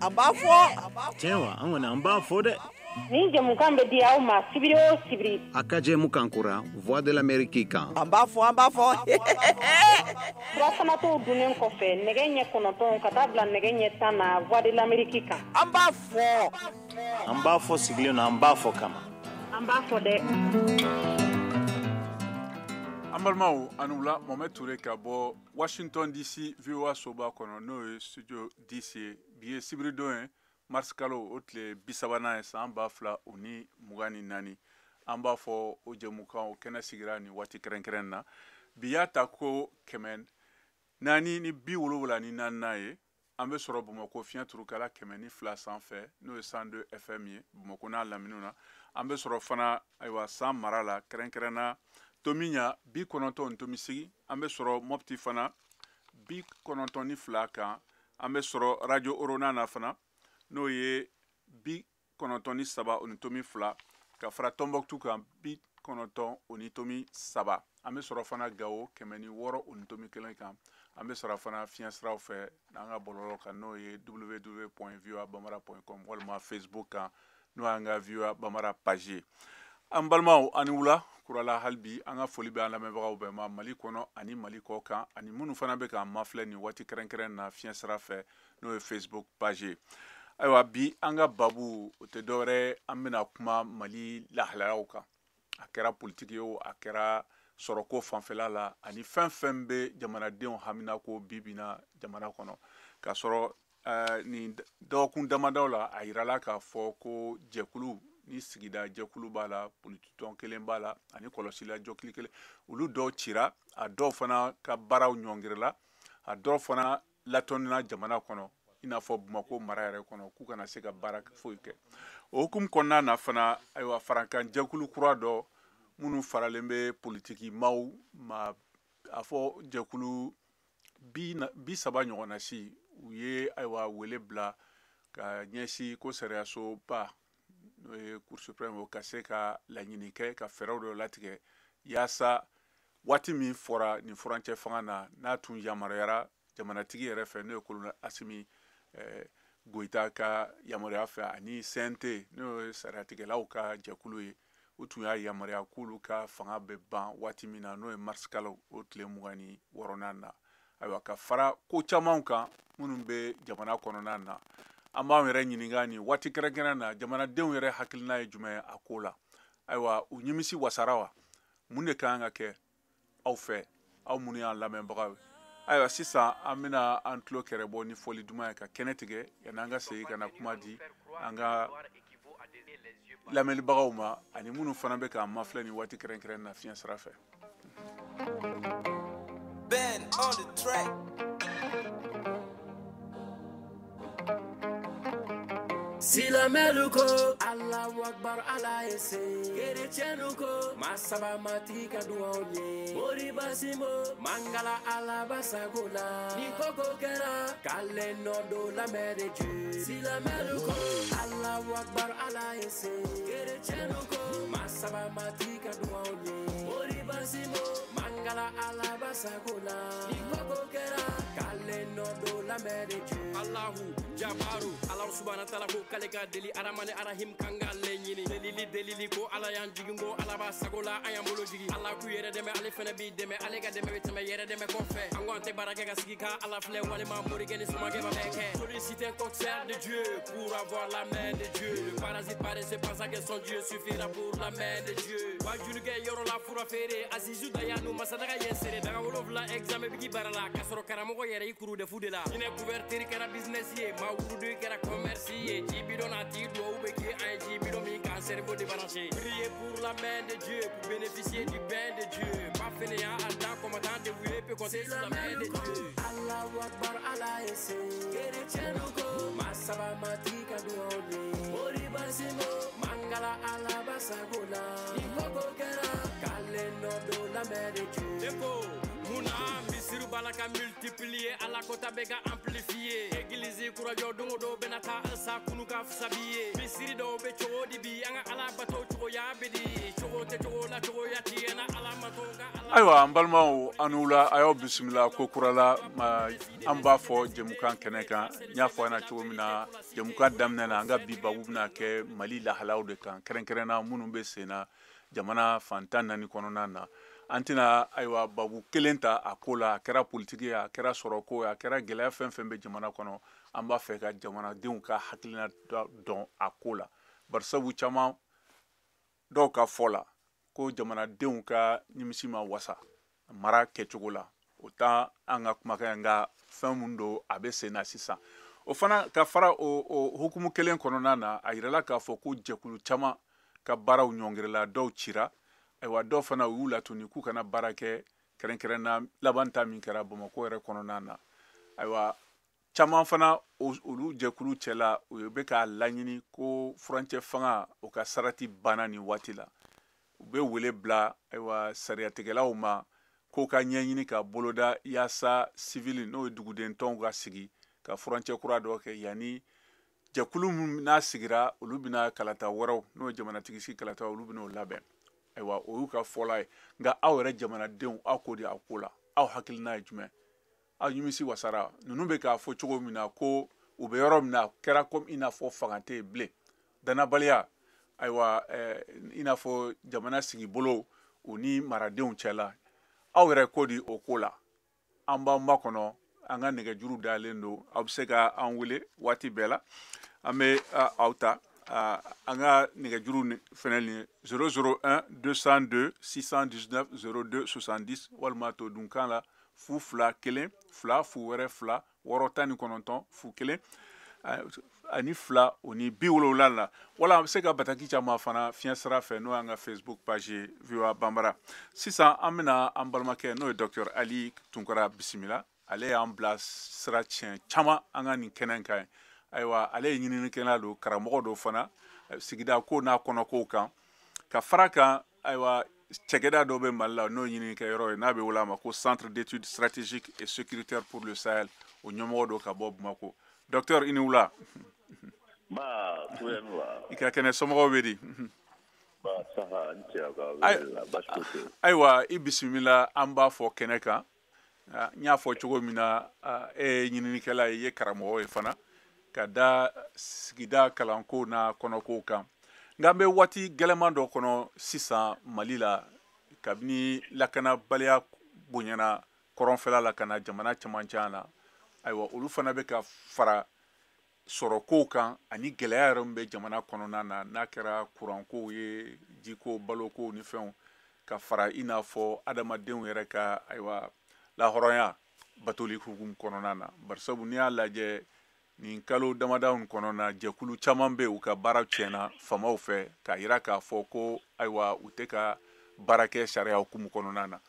An b'a fɔ. Tiɲɛ wa, an kɔni an b'a fɔ dɛ. Nin jɛmukan bɛ di aw ma sibiri o sibiri. A ka jɛmukan kura Voix de l'Amérique kan. An b'a fɔ, an b'a fɔ. Furafanatɔw dunnen kɔfɛ nɛgɛ ɲɛ 9 ka taa bila nɛgɛ ɲɛ 10 na Voix de l'Amérique kan. An b'a fɔ. An b'a fɔ sigilen na, an b'a fɔ kama. An b'a fɔ dɛ. An balimaw, a ni wula. Mohamed Touré ka bɔ Washington DC, VOA soba kɔnɔ, n'o ye studio DC ye. Bi ye sibiridon ye, mars kalo o tile 30nan ye, san 2024. An b'a fɔ o jɛmukan o kɛnɛ sigira nin waati kɛrɛnkɛrɛn na. Bi y'a ta ko 474nan ye. An bɛ sɔrɔ Bamakɔ fiɲɛ turukala 102 sanfɛ, n'o ye 102 FM ye Bamakɔ n'a laminiw na. An bɛ sɔrɔ fana, ayiwa, san mara la, kɛrɛnkɛrɛnna Tomiɲa 90.8. An bɛ sɔrɔ Mopti fana 92 kan. An bɛ sɔrɔ Radio Orona na fana, n'o ye 93.2, ka fara Tombouctou kan 90.3. An bɛ sɔrɔ fana Gawo 106.1 kan. An bɛ sɔrɔ fana fiɲɛ siraw fɛ n'an ka bɔlɔlɔ kan, n'o ye www.voabambara.com, walima Facebook kan, n'o y'an ka VOA Bambara page ye. An balimaw, ani wula kurala. Hali bi an ka foli bɛ an lamɛnbagaw bɛɛ ma Mali kɔnɔ ani Mali kɔ kan, ani minnu fana bɛ k'an mafilɛ nin waati kɛrɛnkɛrɛn na fiɲɛ sira fɛ, n'o ye Facebook page ye. Ayiwa, bi an ka babu o tɛ dɔwɛrɛ, an bɛna kuma Mali lahalayaw kan. A kɛra politiki ye o, a kɛra sɔrɔko fanfɛla la, ani fɛn fɛn bɛ jamanadenw haminako bi bi na jamana kɔnɔ. K'a sɔrɔ nin dɔgɔkun damadɔ la, a yirala k'a fɔ ko jɛkulu ni sigida jɛkulu b'a la, polititɔn kelen b'a la, ani kɔlɔsila jɔkili kelen, olu dɔw cira, a dɔw fana ka baaraw ɲɔngirila, a dɔw fana latɔnina jamana kɔnɔ, i n'a fɔ Bamakɔ mara yɛrɛ kɔnɔ, k'u kana se ka baara foyi kɛ. O hukumu kɔnɔna na fana, ayiwa, farankan jɛkulu kura dɔ minnu faralen bɛ politiki maaw ma, a fɔ jɛkulu 30 ɲɔgɔnna si, u ye, ayiwa, wele bila ka ɲɛsin ko sariyasoba, n'o ye Cour suprême, o ka se ka laɲini kɛ ka fɛɛrɛw dɔ latigɛ yaasa waati min fɔra nin furancɛ fanga na, n'a tun yamaruyara jamanatigi yɛrɛ fɛ, n'o ye colonel Asimi Goyita ka yamaruya fɛ, ani CNT, n'o ye sariyatigɛlaw ka jɛkulu ye, u tun y'a yamaruya k'olu ka fanga bɛ ban waati min na, n'o ye mars kalo o tile 26nan na. Ayiwa, ka fara ko caman kan minnu bɛ jamana kɔnɔna na, an b'an yɛrɛ ɲininka nin waati kɛrɛnkɛrɛn na, jamanadenw yɛrɛ hakilina ye jumɛn ye a ko la? Ayiwa, u ɲimisi wasara wa? Mun de kan ka kɛ aw fɛ, aw minnu y'an lamɛnbagaw ye? Ayiwa, sisan an bɛna an tulo kɛrɛ bɔ ni fɔli duman ye ka kɛnɛ tigɛ, yanni an ka segin ka na kuma di an ka lamɛnibagaw ma, ani minnu fana bɛ k'an mafilɛ nin waati kɛrɛnkɛrɛn na fiɲɛ sira fɛ. Ben on the track. Silamɛlu ko Allahu Akbar, Ala ye se. Kerecɛnu ko masaba matigi ka duwaw ye. Moriba Simo mangala Ala basago la. Ni koko kɛra k'ale nɔ don la main de Dieu. Silamɛlu ko Allahu Akbar, Ala ye se. Kerecɛnu ko masaba matigi ka duwaw ye. Moriba Simo mangala Ala basago la. Ni koko kɛra k'ale nɔ don la main de Dieu. Allahu Jabaru, Ala subhanahu wa ta'ala ko k'ale ka deli Aramani Arahim kan k'ale ɲini. Delili delili ko Ala y'an jigin, ko Ala b'a sago la, an y'an bolo jigin. Ala k'u yɛrɛ dɛmɛ, ale fɛnɛ b'i dɛmɛ, ale ka dɛmɛ bɛ tɛmɛ yɛrɛ dɛmɛ kɔfɛ. An ko an tɛ baara kɛ ka sigi ka Ala filɛ, walima morikɛ ni sumakɛ ma bɛɛ kɛ. Solliciter un concert de Dieu pour avoir la main de Dieu. Le parasite paresseux pense que son Dieu suffira pour la main de Dieu. Wajulikɛ yɔrɔ la fura feere, Azizu Dayanu masadaga ye seere. Daga wolonwula examen bɛ k'i bara la, k'a sɔrɔ karamɔgɔ yɛrɛ i kuru defu de la. Hinɛ couverture kɛra business ye, maa wurudu kɛra commerce ye. Ji bidon n'a tigi duwawu bɛ k'i an ye ji bidon min k'an cerveau débranché. Prier pour la main de Dieu, pour bénéficier du bain de Dieu. Pas fainéant, ardent, combattant, dévoué, peut compter sur la main de Dieu. Allahu Akbar, Ala ye se. Kerecɛnu ko masaba matigi ka duwaw ye. Moriba Simo mangala Ala basago la. Ni koko kɛra k'ale nɔ don la main de Dieu. Ne ko munna an bɛ Misiriw b'a la ka multiplier Ala kota bɛ ka amplifier. Église kurajɔ don o don bɛna taa halisa kunu ka fisa bi ye. Misiri dɔw bɛ cogo di bi an ka Ala bato cogoya bɛ di. Cogo tɛ cogo la cogoya ti na Ala mato ka Ala. Ayiwa an balimaw an wula a y'aw bisimila ko kura la an b'a fɔ jɛmukan kɛnɛ kan. N y'a fɔ an ɲɛna cogo min na jɛmukan daminɛ na an ka bi babu bɛna kɛ Mali lahalaw de kan kɛrɛnkɛrɛnna minnu bɛ sen na jamana fan 14 kɔnɔna na. An tɛna ayiwa babu kelen ta a ko la, a kɛra politiki ye, a kɛra sɔrɔko ye, a kɛra gɛlɛya fɛn fɛn bɛ jamana kɔnɔ, an b'a fɛ ka jamanadenw ka hakilina dɔn a ko la. Barisabu caman dɔw ka fɔ la ko jamanadenw ka nimisi ma wasa mara kɛcogo la, o t'an an ka kumakan ye, nka fɛn mun don a bɛ sen na sisan. O fana ka fara o hukumu kelen kɔnɔna na, a yirala k'a fɔ ko jɛkulu caman ka baaraw ɲɔngirila, dɔw cira, ayiwa dɔw fana u y'u latuni k'u kana baara kɛ, kɛrɛnkɛrɛnna laban ta min kɛra Bamakɔ yɛrɛ kɔnɔna na. Ayiwa caman fana olu jɛkulu cɛla u bɛ k'a laɲini ko furancɛ fanga o ka sarati banna nin waati la. U bɛ wele bila ayiwa sariyatigɛlaw ma k'o ka ɲɛɲini ka boloda yaasa sivili n'o ye duguden tɔnw ka sigi ka furancɛ kura dɔ kɛ yanni jɛkulu min n'a sigira olu bɛna kalata wɛrɛw n'o ye jamanatigi sigi kalata olu bɛna o labɛn. Ayiwa o y'u ka fɔla ye, nka aw yɛrɛ jamanadenw aw ko di a ko la, aw hakilina ye jumɛn? Aw nimisi wasara ninnu bɛ k'a fɔ cogo min na ko u bɛ yɔrɔ min na a kɛra komi i n'a fɔ fanga tɛ yen bilen, danabaliya ayiwa i n'a fɔ jamana sigibolo u ni maradenw cɛla. Aw yɛrɛ ko di o ko la? An b'aw makɔnɔ, an ka nɛgɛjuru dalen don, aw bɛ se ka an wele waati bɛɛ la, an bɛ aw ta. An ka nɛgɛjuru fɛnɛ nin 001 202 619 02 70 walima to dunkan la 0 2 1 2 0 2 6 19 0 1 ani 2 o ni 70 la. Wala an bɛ se ka bataki caman fana fiɲɛ sira fɛ n'o y'an ka Facebook page ye VOA Bambara. Sisan an bɛna an balimakɛ n'o ye Docteur Ali Tunkara bisimila, ale y'an bila sira tiɲɛ caman an ka nin kɛnɛ kan. Ayiwa ale ye ɲininikɛla don, karamɔgɔ don fana sigida ko n'a kɔnɔkow kan. Ka fara kan ayiwa cɛkɛda dɔ bɛ Mali la n'o ye ɲininikɛyɔrɔ ye n'a bɛ wele a ma ko Centre d'études stratégiques et sécuritaires pour le Sahel, o ɲɛmɔgɔ don ka bɔ Bamakɔ. Docteur i ni wula. I ka kɛnɛ, somɔgɔw bɛ di? Ayiwa i bisimila, an b'a fɔ kɛnɛ kan. N y'a fɔ cogo min na e ye ɲininikɛla ye, i ye karamɔgɔ ye fana ka da sigida kalanko n'a kɔnɔkow kan. Nka an bɛ waati gɛlɛman dɔ kɔnɔ sisan Mali la, kabini lakanabaliya bonyana kɔrɔnfɛla la ka na jamana camancɛ la. Ayiwa olu fana bɛ ka fara sɔrɔkow kan ani gɛlɛya yɛrɛ min bɛ jamana kɔnɔna na, n'a kɛra kurankow ye, jiko, balokow ni fɛnw, ka fara i n'a fɔ adamadenw yɛrɛ ka ayiwa lahɔrɔnya batoli hukumu kɔnɔna na. Barisabu n'i y'a lajɛ nin kalo damadaw kɔnɔna na, jɛkulu caman bɛ u ka baara tiɲɛna faamaw fɛ k'a yira k'a fɔ ko ayiwa u tɛ ka baara kɛ sariya hukumu kɔnɔna na.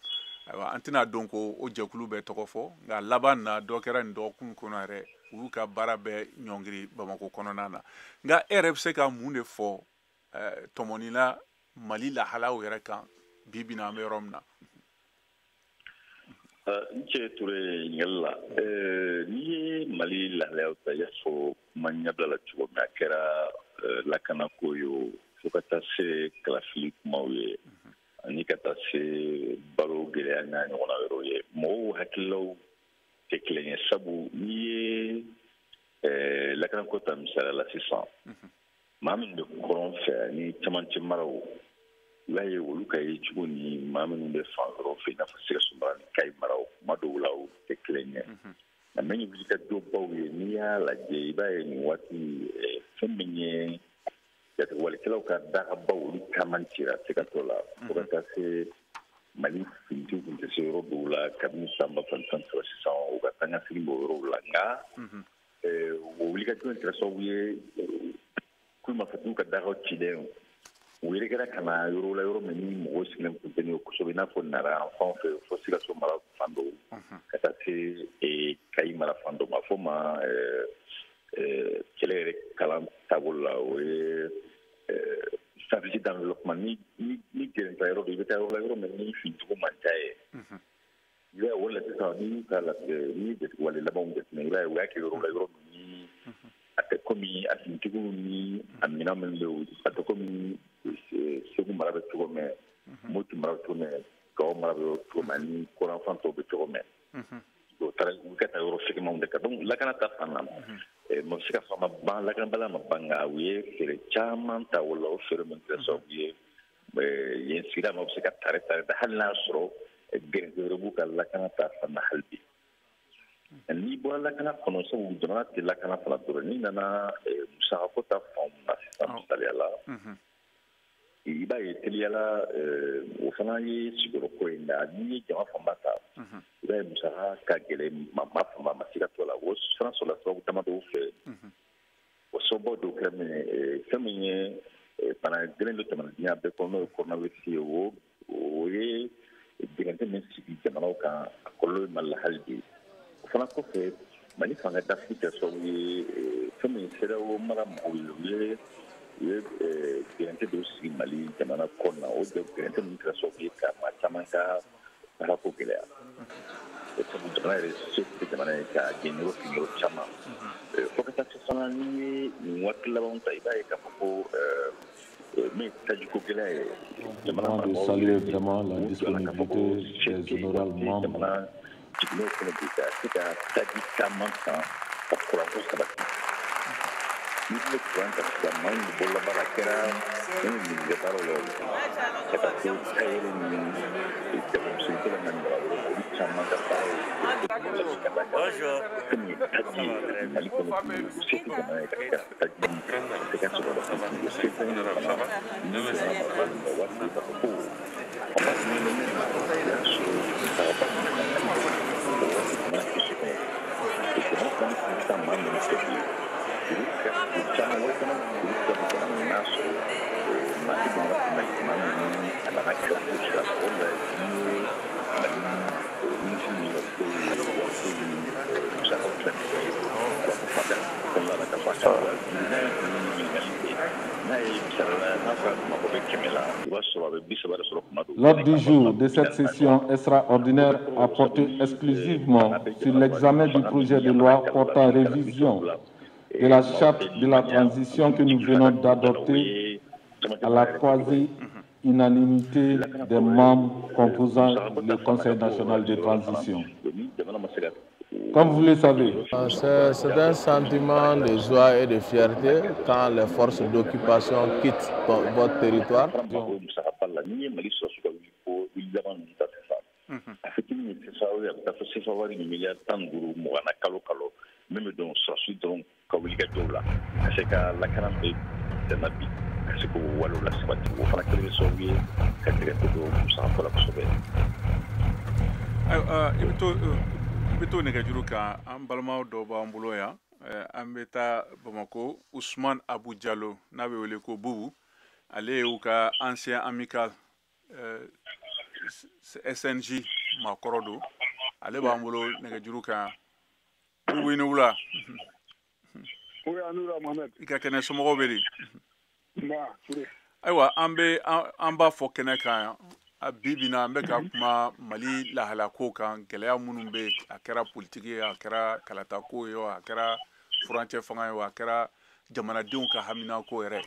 Ayiwa an tɛna dɔn ko o jɛkulu bɛɛ tɔgɔ fɔ, nka laban na dɔ kɛra nin dɔgɔkun kɔnɔ yɛrɛ, u y'u ka baara bɛɛ ɲɔngiri Bamakɔ kɔnɔna na. Nka e yɛrɛ bɛ se ka mun de fɔ tɔmɔnila Mali lahalaw yɛrɛ kan bi bi in na an bɛ yɔrɔ min na? N cɛ Ture ɲininkali la, n'i ye Mali lahalayaw ta, i y'a fɔ kuma ɲɛbila la cogo min, a kɛra lakanako ye o, fo ka taa se kalafili kumaw ye, ani ka taa se balo gɛlɛya n'a ɲɔgɔnna wɛrɛw ye. Mɔgɔw hakililaw tɛ kelen ye, sabu n'i ye lakanako ta misaliya la sisan, maa min bɛ kɔrɔn fɛ ani camancɛ maraw, i b'a ye olu ka ye cogo ni maa minnu bɛ fan wɛrɛw fɛ, i n'a fɔ Sikaso mara ni Kayi maraw, kuma dɔw la o tɛ kelen ye. Nka min ye wulikajɔbaw ye, n'i y'a lajɛ i b'a ye nin waati fɛn min ye jatigɛwalikɛlaw ka dagabaw olu caman cira Sikaso la, fo ka taa se Mali finitigiw tun tɛ se yɔrɔ dɔw la kabini san 2013 sisan, u ka taa ka segin b'o yɔrɔw la. Nka o wulikajɔ in kɛra sababu ye k'u mafatigiw ka dagaw cilen u yɛrɛkɛra ka na yɔrɔ la, yɔrɔ min ni mɔgɔw sigilen tun tɛ n'o kosɛbɛ, i n'a fɔ Nara fan fɛ fo Sikaso mara fan dɔw, ka taa se Kayi mara fan dɔw ma, fo ma kɛlɛ yɛrɛ kalan taabolo la, o ye stratégie d'enveloppement. Ni gɛrɛntɛ yɔrɔ dɔ, i bɛ taa yɔrɔ la, yɔrɔ min ni finitigiw man ca ye, i b'a ye o la sisan ta, n'i y'u ka latigɛ, n'i ye wale labanw jateminɛ, i b'a ye u y'a kɛ yɔrɔ la, yɔrɔ min ni a tɛ komi a finitigiw ni a minɛn minnu bɛ yen, a tɛ komi Segu mara bɛ cogo min, Moti mara bɛ cogo min, Gawo mara bɛ cogo min, ani kɔrɔnfan tɔw bɛ cogo min. O taara u ka taa yɔrɔ fɛgɛmanw de kan. Donc lakana ta fan na, mɔgɔ bɛ se ka fɔ a ma ban, lakanabaliya ma ban, nka u ye fɛɛrɛ caman ta o la. O fɛɛrɛ min kɛra sababu ye yen sigida ma bɛ se ka tare tare ta, hali n'a y'a sɔrɔ gɛrɛntɛ wɛrɛ b'u ka lakana ta fan na hali bi. N'i bɔra lakana kɔnɔ, sabu jamana tɛ lakana fana dɔrɔn, n'i nana musakako ta fan na sisan, misaliya la, i b'a ye teliyala o fana ye sigiyɔrɔko ye. Nka n'i ye jama fanba ta, i b'a ye musaka ka gɛlɛn maa fanba ma, siga t'o la. O fana sɔrɔla sababu damadɔw fɛ. O sababu dɔw kɛra min ye, fɛn min ye bana gɛlɛn dɔ tɛmɛna diɲɛ bɛɛ kɔnɔ, n'o ye coronavirus ye, o ye gɛrɛntɛ min sigi jamanaw kan, a kɔlɔlɔ ye Mali la hali bi. O fana kɔfɛ, Mali fanga dafiri kɛra sababu ye, fɛn min ye CEDEAO mara mɔgɔw ye, u ye gɛrɛntɛ dɔw sigi Mali jamana kɔnɔna. O gɛrɛntɛ ninnu kɛra sababu ye ka maa caman ka baarako gɛlɛya, sabu jamana yɛrɛ se tɛ jamana ye ka jɛn yɔrɔ fili yɔrɔ caman. Fo ka taa se fana, n'i ye nin waati labanw ta, i b'a ye k'a fɔ ko min ye tajiko gɛlɛya ye, jamana marabagaw saluer vraiment la disponibilité des honorables membres. Jamana jiginɛw kɔnɔ bi ka se ka taji caman san ka kuranko sabati. N'i bɛ kuran ta sisan, maa min bɛ bololabaara, a kɛra minnu bɛ baaraw la, ka taa se tayɛri ni jagomisɛnnikɛla na ɲɔgɔn wɛrɛ, olu caman ka baaraw ka d'a kan fɛn min ye taji ye Mali kɔnɔ bi, se tɛ jamana ye ka se ka taji ka se ka sɔrɔ ka o se fɛn fana ni jamana marabaa ninnu waati k'a fɔ ko an b'a ɲini min na, o y'a sɔrɔ musakaba min na Mali kɔnɔ, o waati jamana kɛsu kɔnɔ, jamana fana bɛ taa maa minnu fɛ bi, olu ka caman wari caman olu ka jamana n'a sɔrɔ maa tɛ jamana kunna maa min a nana kɛra ko sira la. O la, n'i ye Mali minisiri min ka ko ye wariko ni musakaw dilanni ye, kuranko fada kɔnɔna la, ka fɔ a ka n'a ye ɲininkali kɛ, n'a ye misali la, n'a fɔra mako bɛ 100 la, i b'a sɔrɔ a bɛ 30 de sɔrɔ kuma dɔw. L'ordre du jour de cette session extraordinaire a porté exclusivement sur l'examen du projet de loi portant révision de la charte de la transition que nous venons d'adopter à la quasi-unanimité des membres composant le Conseil national de transition. Comme vous le savez, c'est un sentiment de joie et de fierté quand les forces d'occupation quittent votre territoire. A fitinin ye CFA a bɛ taa fo CFA wari miliyari 15 20 na kalo kalo, min bɛ don sɔrɔdasi dɔrɔn ka wuli ka jɔw la, ka se ka lakana bɛ dɛmɛ bi, ka se k'o walew la sabati. O fana kɛlen bɛ sababu ye ka gɛrɛntɛ don musakako la kosɛbɛ. Ayiwa, i bɛ to nɛgɛjuru kan. An balimaw dɔw b'an bolo yan. An bɛ taa Bamakɔ, Usman Abu Jalo, n'a bɛ wele ko Bubu, ale y'u ka ancien amicale SNJ maakɔrɔ don. Ale b'an bolo nɛgɛjuru kan. Bubu, i ni wula. Oui, a ni wula Mohamed. I ka kɛnɛ, somɔgɔw bɛ di? Nba, Ture. Ayiwa, an bɛ an b'a fɔ kɛnɛ kan yan bi bi na, an bɛ ka kuma Mali lahalako kan, gɛlɛya minnu bɛ yen, a kɛra politiki ye, a kɛra kalatako ye, a kɛra furancɛ fanga ye, a kɛra jamanadenw ka haminako yɛrɛ.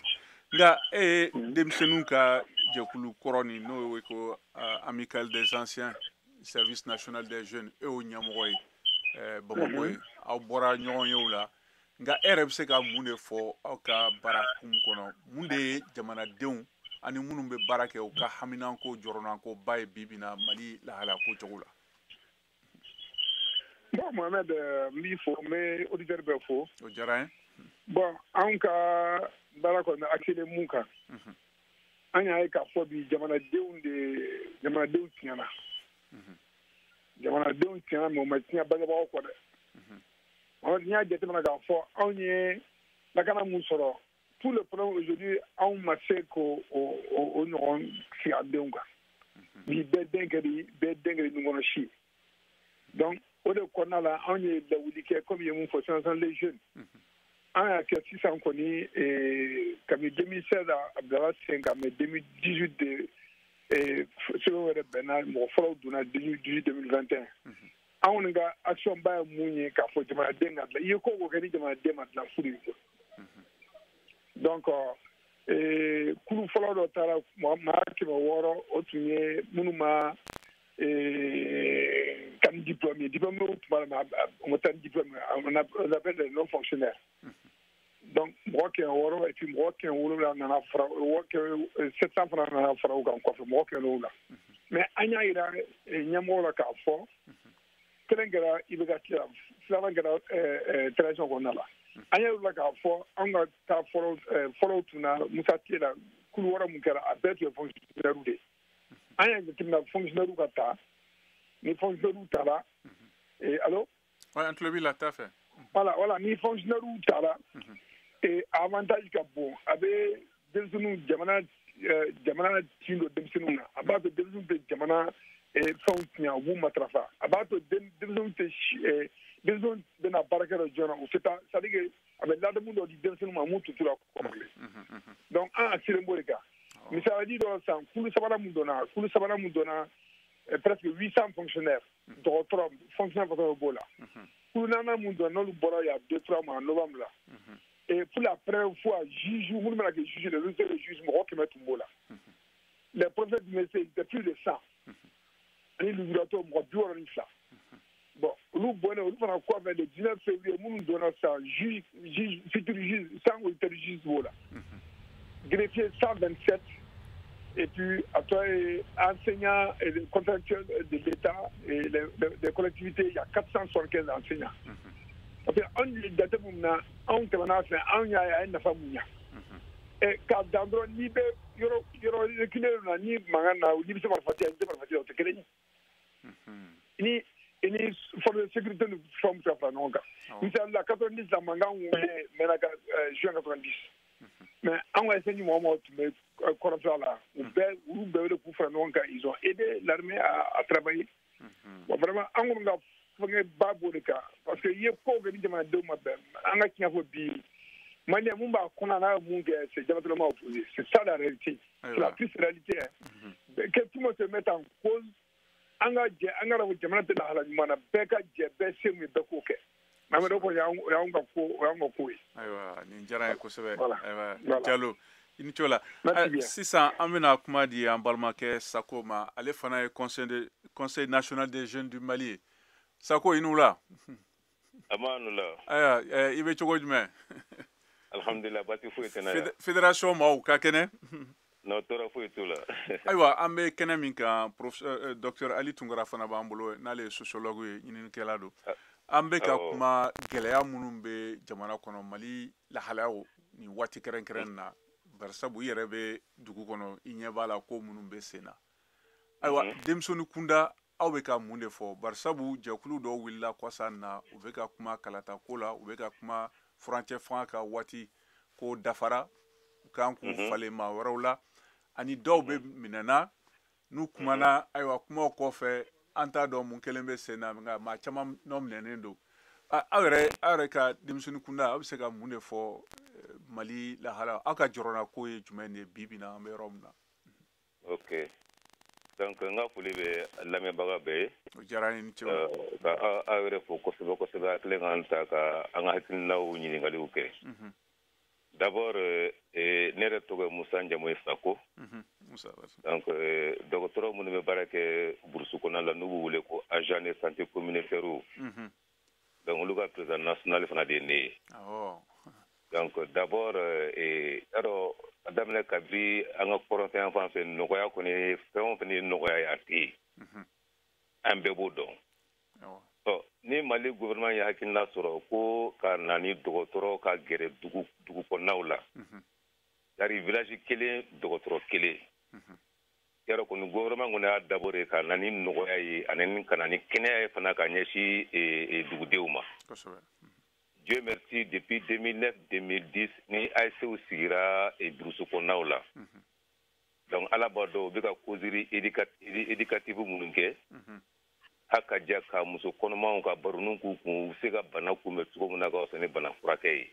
Nka e ye denmisɛnninw ka jɛkulu kɔrɔ nin, n'o ye ko Amicale des anciens service national des jeunes, e y'o ɲɛmɔgɔ ye Bamakɔ ye. Aw bɔra ɲɔgɔn ye o la, nka e yɛrɛ bɛ se ka mun de fɔ aw ka baara kun kɔnɔ? Mun de ye jamanadenw ani minnu bɛ baara kɛ, u ka haminanko jɔrɔnanko ba ye bi bi na Mali lahalaya ko cogo la? Bon Mohamed, n b'i fo, n bɛ auditeur bɛɛ fo. O diyara n ye. Bon, anw ka baara kɔni bɛ axé mun kan, an y'a ye k'a fɔ bi jamanadenw de, jamanadenw tiɲɛna, jamanadenw tiɲɛna, mais u ma tiɲɛ bangebagaw kɔ dɛ. Mohamed, n'i y'a jateminɛ k'a fɔ anw ye lakana mun sɔrɔ, tout le problème aujourd'hui, anw ma se k'o o ɲɔgɔn sigi an denw kan bi. Bɛɛ den kɛra nun kɔnɔ si. Donc o de kɔnɔna la, anw ye lawuli kɛ, comme i ye mun fɔ sisan, les jeunes, an y'a kɛ sisan kɔni kabini 2016 a bilala sen kan, mais 2018 de sɛbɛnw yɛrɛ bɛnna, mɔgɔ fɔlɔw donna 2018 2021. Anw kɔni ka action ba ye mun ye k'a fɔ jamanaden ka dilan, i ye ko o ko kɛ ni jamanaden ma dilan, fu de b'i bolo. Donc kulu fɔlɔ dɔ taara, maa 600, o tun ye minnu ma ka ni diplôme ye, diplôme tun b'a la, mais o ma taa ni diplôme ye, on appelle les non fonctionnaires. Donc mɔgɔ 600, et puis mɔgɔ 700 nana fara, mɔgɔ 700 fana nana fara u kan kɔfɛ, mɔgɔ 700. Mais an y'a yira ɲɛmɔgɔw la k'a fɔ kelen kɛra IBK tile la, filanan kɛra transition kɔnɔna la. An y'a yira k'a fɔ anw ka taa fɔlɔ fɔlɔw tun na Musa tile la, kulu wɔɔrɔ mun kɛra, a bɛɛ tun ye fonctionnaire de ye. An y'a jateminɛ fonctionnaire ka taa, ni fonctionnaire taara, allo? Ouais, an tulo b'i la, taa fɛ. Voilà, ni fonctionnaire taara, avantage ka bon, a bɛ denmisɛnninw jamana tin don denmisɛnninw na, a b'a to denmisɛnninw tɛ jamana fɛnw tiɲɛ, u b'u matarafa, a b'a to denmisɛnninw tɛ denmisɛnninw bɛna baarakɛ dɔ joona, u tɛ taa, c'est à dire que a bɛ ladamu dɔ di denmisɛnninw ma mun t'u la kɔrɔlen. Donc an assurer b'o de kan. Misali dɔ san, kulu sabanan mun donna, presque 800 fonctionnaires, dɔgɔtɔrɔ fonctionnaire fana b'o la. Kulu naaninan mun donna, n'olu bɔra il y a 2-3 mois en novembre la. Et pour la première fois, juge, minnu bɛna kɛ juge, les auditeurs de juge, mɔgɔ 100 tun b'o la. Les professeurs du métier, ils étaient plus de 100. Ani lujuratɔ mɔgɔ 62. Bon, olu bɔnnen, olu fana kɔfɛ, le 19 février, minnu donna sisan, juge, futur juge, 100 auditeurs juge b'o la. Greffier 127, et puis après enseignants et les contractuels de l'État et les collectivités, il y a 475 enseignants. Parce que anw ye jate mun na, anw tɛmɛna fɛ, anw y'a ye a ye nafa mun ɲa. K'a dan dɔrɔn, n'i bɛ yɔrɔ reculé na, ni mankan na, n'i bɛ se marifa ci la, n'i tɛ marifa ci la, o tɛ kelen ye. Ni force de sécurité ni fɛnw bɛ se ka fara ɲɔgɔn kan. Misali la, 90 la, mankan wuli mɛnna ka juin 90. Mais anw ka SNJ mɔgɔ tun bɛ kɔrɔnfɛla la, u bɛɛ olu bɛɛ wele k'u fara ɲɔgɔn kan, ils ont aidé l'armée à travailler. Bon, vraiment, an kɔni ka fɛngɛ ba b'o de kan, parce que i ye kow kɛ ni jamanadenw ma bɛn, an ka tiɲɛ fɔ bi, Malien mun b'a kɔnɔ n'a ye mun kɛ, c'est diamétralement opposé. C'est ça la réalité. C'est la triste réalité. Hein. Que tout le monde se mette en cause, an ka jɛ, an ka jamana tɛ lahala ɲuman na, bɛɛ ka jɛ, bɛɛ se mun ye, bɛɛ k'o kɛ. Mais o kɔni o y'anw ka ko, o y'anw ka ko ye. Ayiwa, nin diyara n ye kosɛbɛ. Ayiwa, Jalo, i ni ce la. Sisan an bɛna kuma di an balimakɛ Sako ma, ale fana ye conseil national des jeunes du Mali ye. Sako, i ni wula. A ma nu la. Ayiwa, i bɛ cogo jumɛn? Alhamdulillah, baasi foyi tɛ n na yan. Fédération maaw ka kɛnɛ? Non, tɔɔrɔ foyi t'u la. Ayiwa, an bɛ kɛnɛ min kan, docteur Ali Tunkara fana b'an bolo, n'ale ye sociologue ye, ɲininikɛla don. An bɛ ka kuma gɛlɛya minnu bɛ jamana kɔnɔ, Mali lahalayaw nin waati kɛrɛnkɛrɛn na, barisabu i yɛrɛ bɛ dugu kɔnɔ, i ɲɛ b'a la ko minnu bɛ sen na. Ayiwa, denmisɛnnin kunda, aw bɛ ka mun de fɔ? Barisabu jɛkulu dɔw wulila kɔsa in na, u bɛ ka kuma kalata ko la, u bɛ ka kuma furancɛ fanga ka waati ko dafara, u kan k'u falen maa wɛrɛw la, ani dɔw bɛ minɛna n'u kumana. Ayiwa, kumaw kɔfɛ, an t'a dɔn mun kelen bɛ sen na, nka maa caman nɔ minɛnen don. Aw yɛrɛ ka denmisɛnnin kunda, aw bɛ se ka mun de fɔ Mali lahala, aw ka jɔrɔna ko ye jumɛn de ye bi bi in na, an bɛ yɔrɔ min na? Ok, donc n ka foli bɛ lamɛnbaga bɛɛ ye. O diyara n ye, ni ce. Ka aw yɛrɛ fo kosɛbɛ kosɛbɛ, a kɛlen k'an ta ka an ka hakilinaw ɲininkaliw kɛ. D'abord, ne yɛrɛ tɔgɔ ye Musa, jamu ye Sako. Donc dɔgɔtɔrɔ minnu bɛ baara kɛ burusi kɔnɔna la, n'u b'u wele ko agent de santé communautaire, donc olu ka président national fana de ye ne ye. Donc d'abord, yarɔ, a daminɛ kabi an ka kɔrɔnfɛ yan fan fɛ, nɔgɔya kɔni, fɛn o fɛn ye nɔgɔya ye, a tɛ yen, an bɛɛ b'o dɔn. Ɔ, ni Mali gouvernement ye hakilina sɔrɔ ko ka na ni dɔgɔtɔrɔ ka gɛrɛ dugu dugu kɔnɔnaw la, c'est-à-dire village kelen dɔgɔtɔrɔ kelen, yarɔ kɔni gouvernement kɔni y'a dabɔ de ka na ni nɔgɔya ye, ani ka na ni kɛnɛya ye fana ka ɲɛsin dugudenw ma. Dieu merci, depuis 2009-2010, ni ASC sigira burusi kɔnɔnaw la. Donc ala b'a dɔn, u bɛ ka causerie éducative minnu kɛ, a ka diya ka muso kɔnɔmaw ka baroniw k'u kun, u bɛ se ka bana kunbɛn cogo min na ka fisa ni bana furakɛ ye.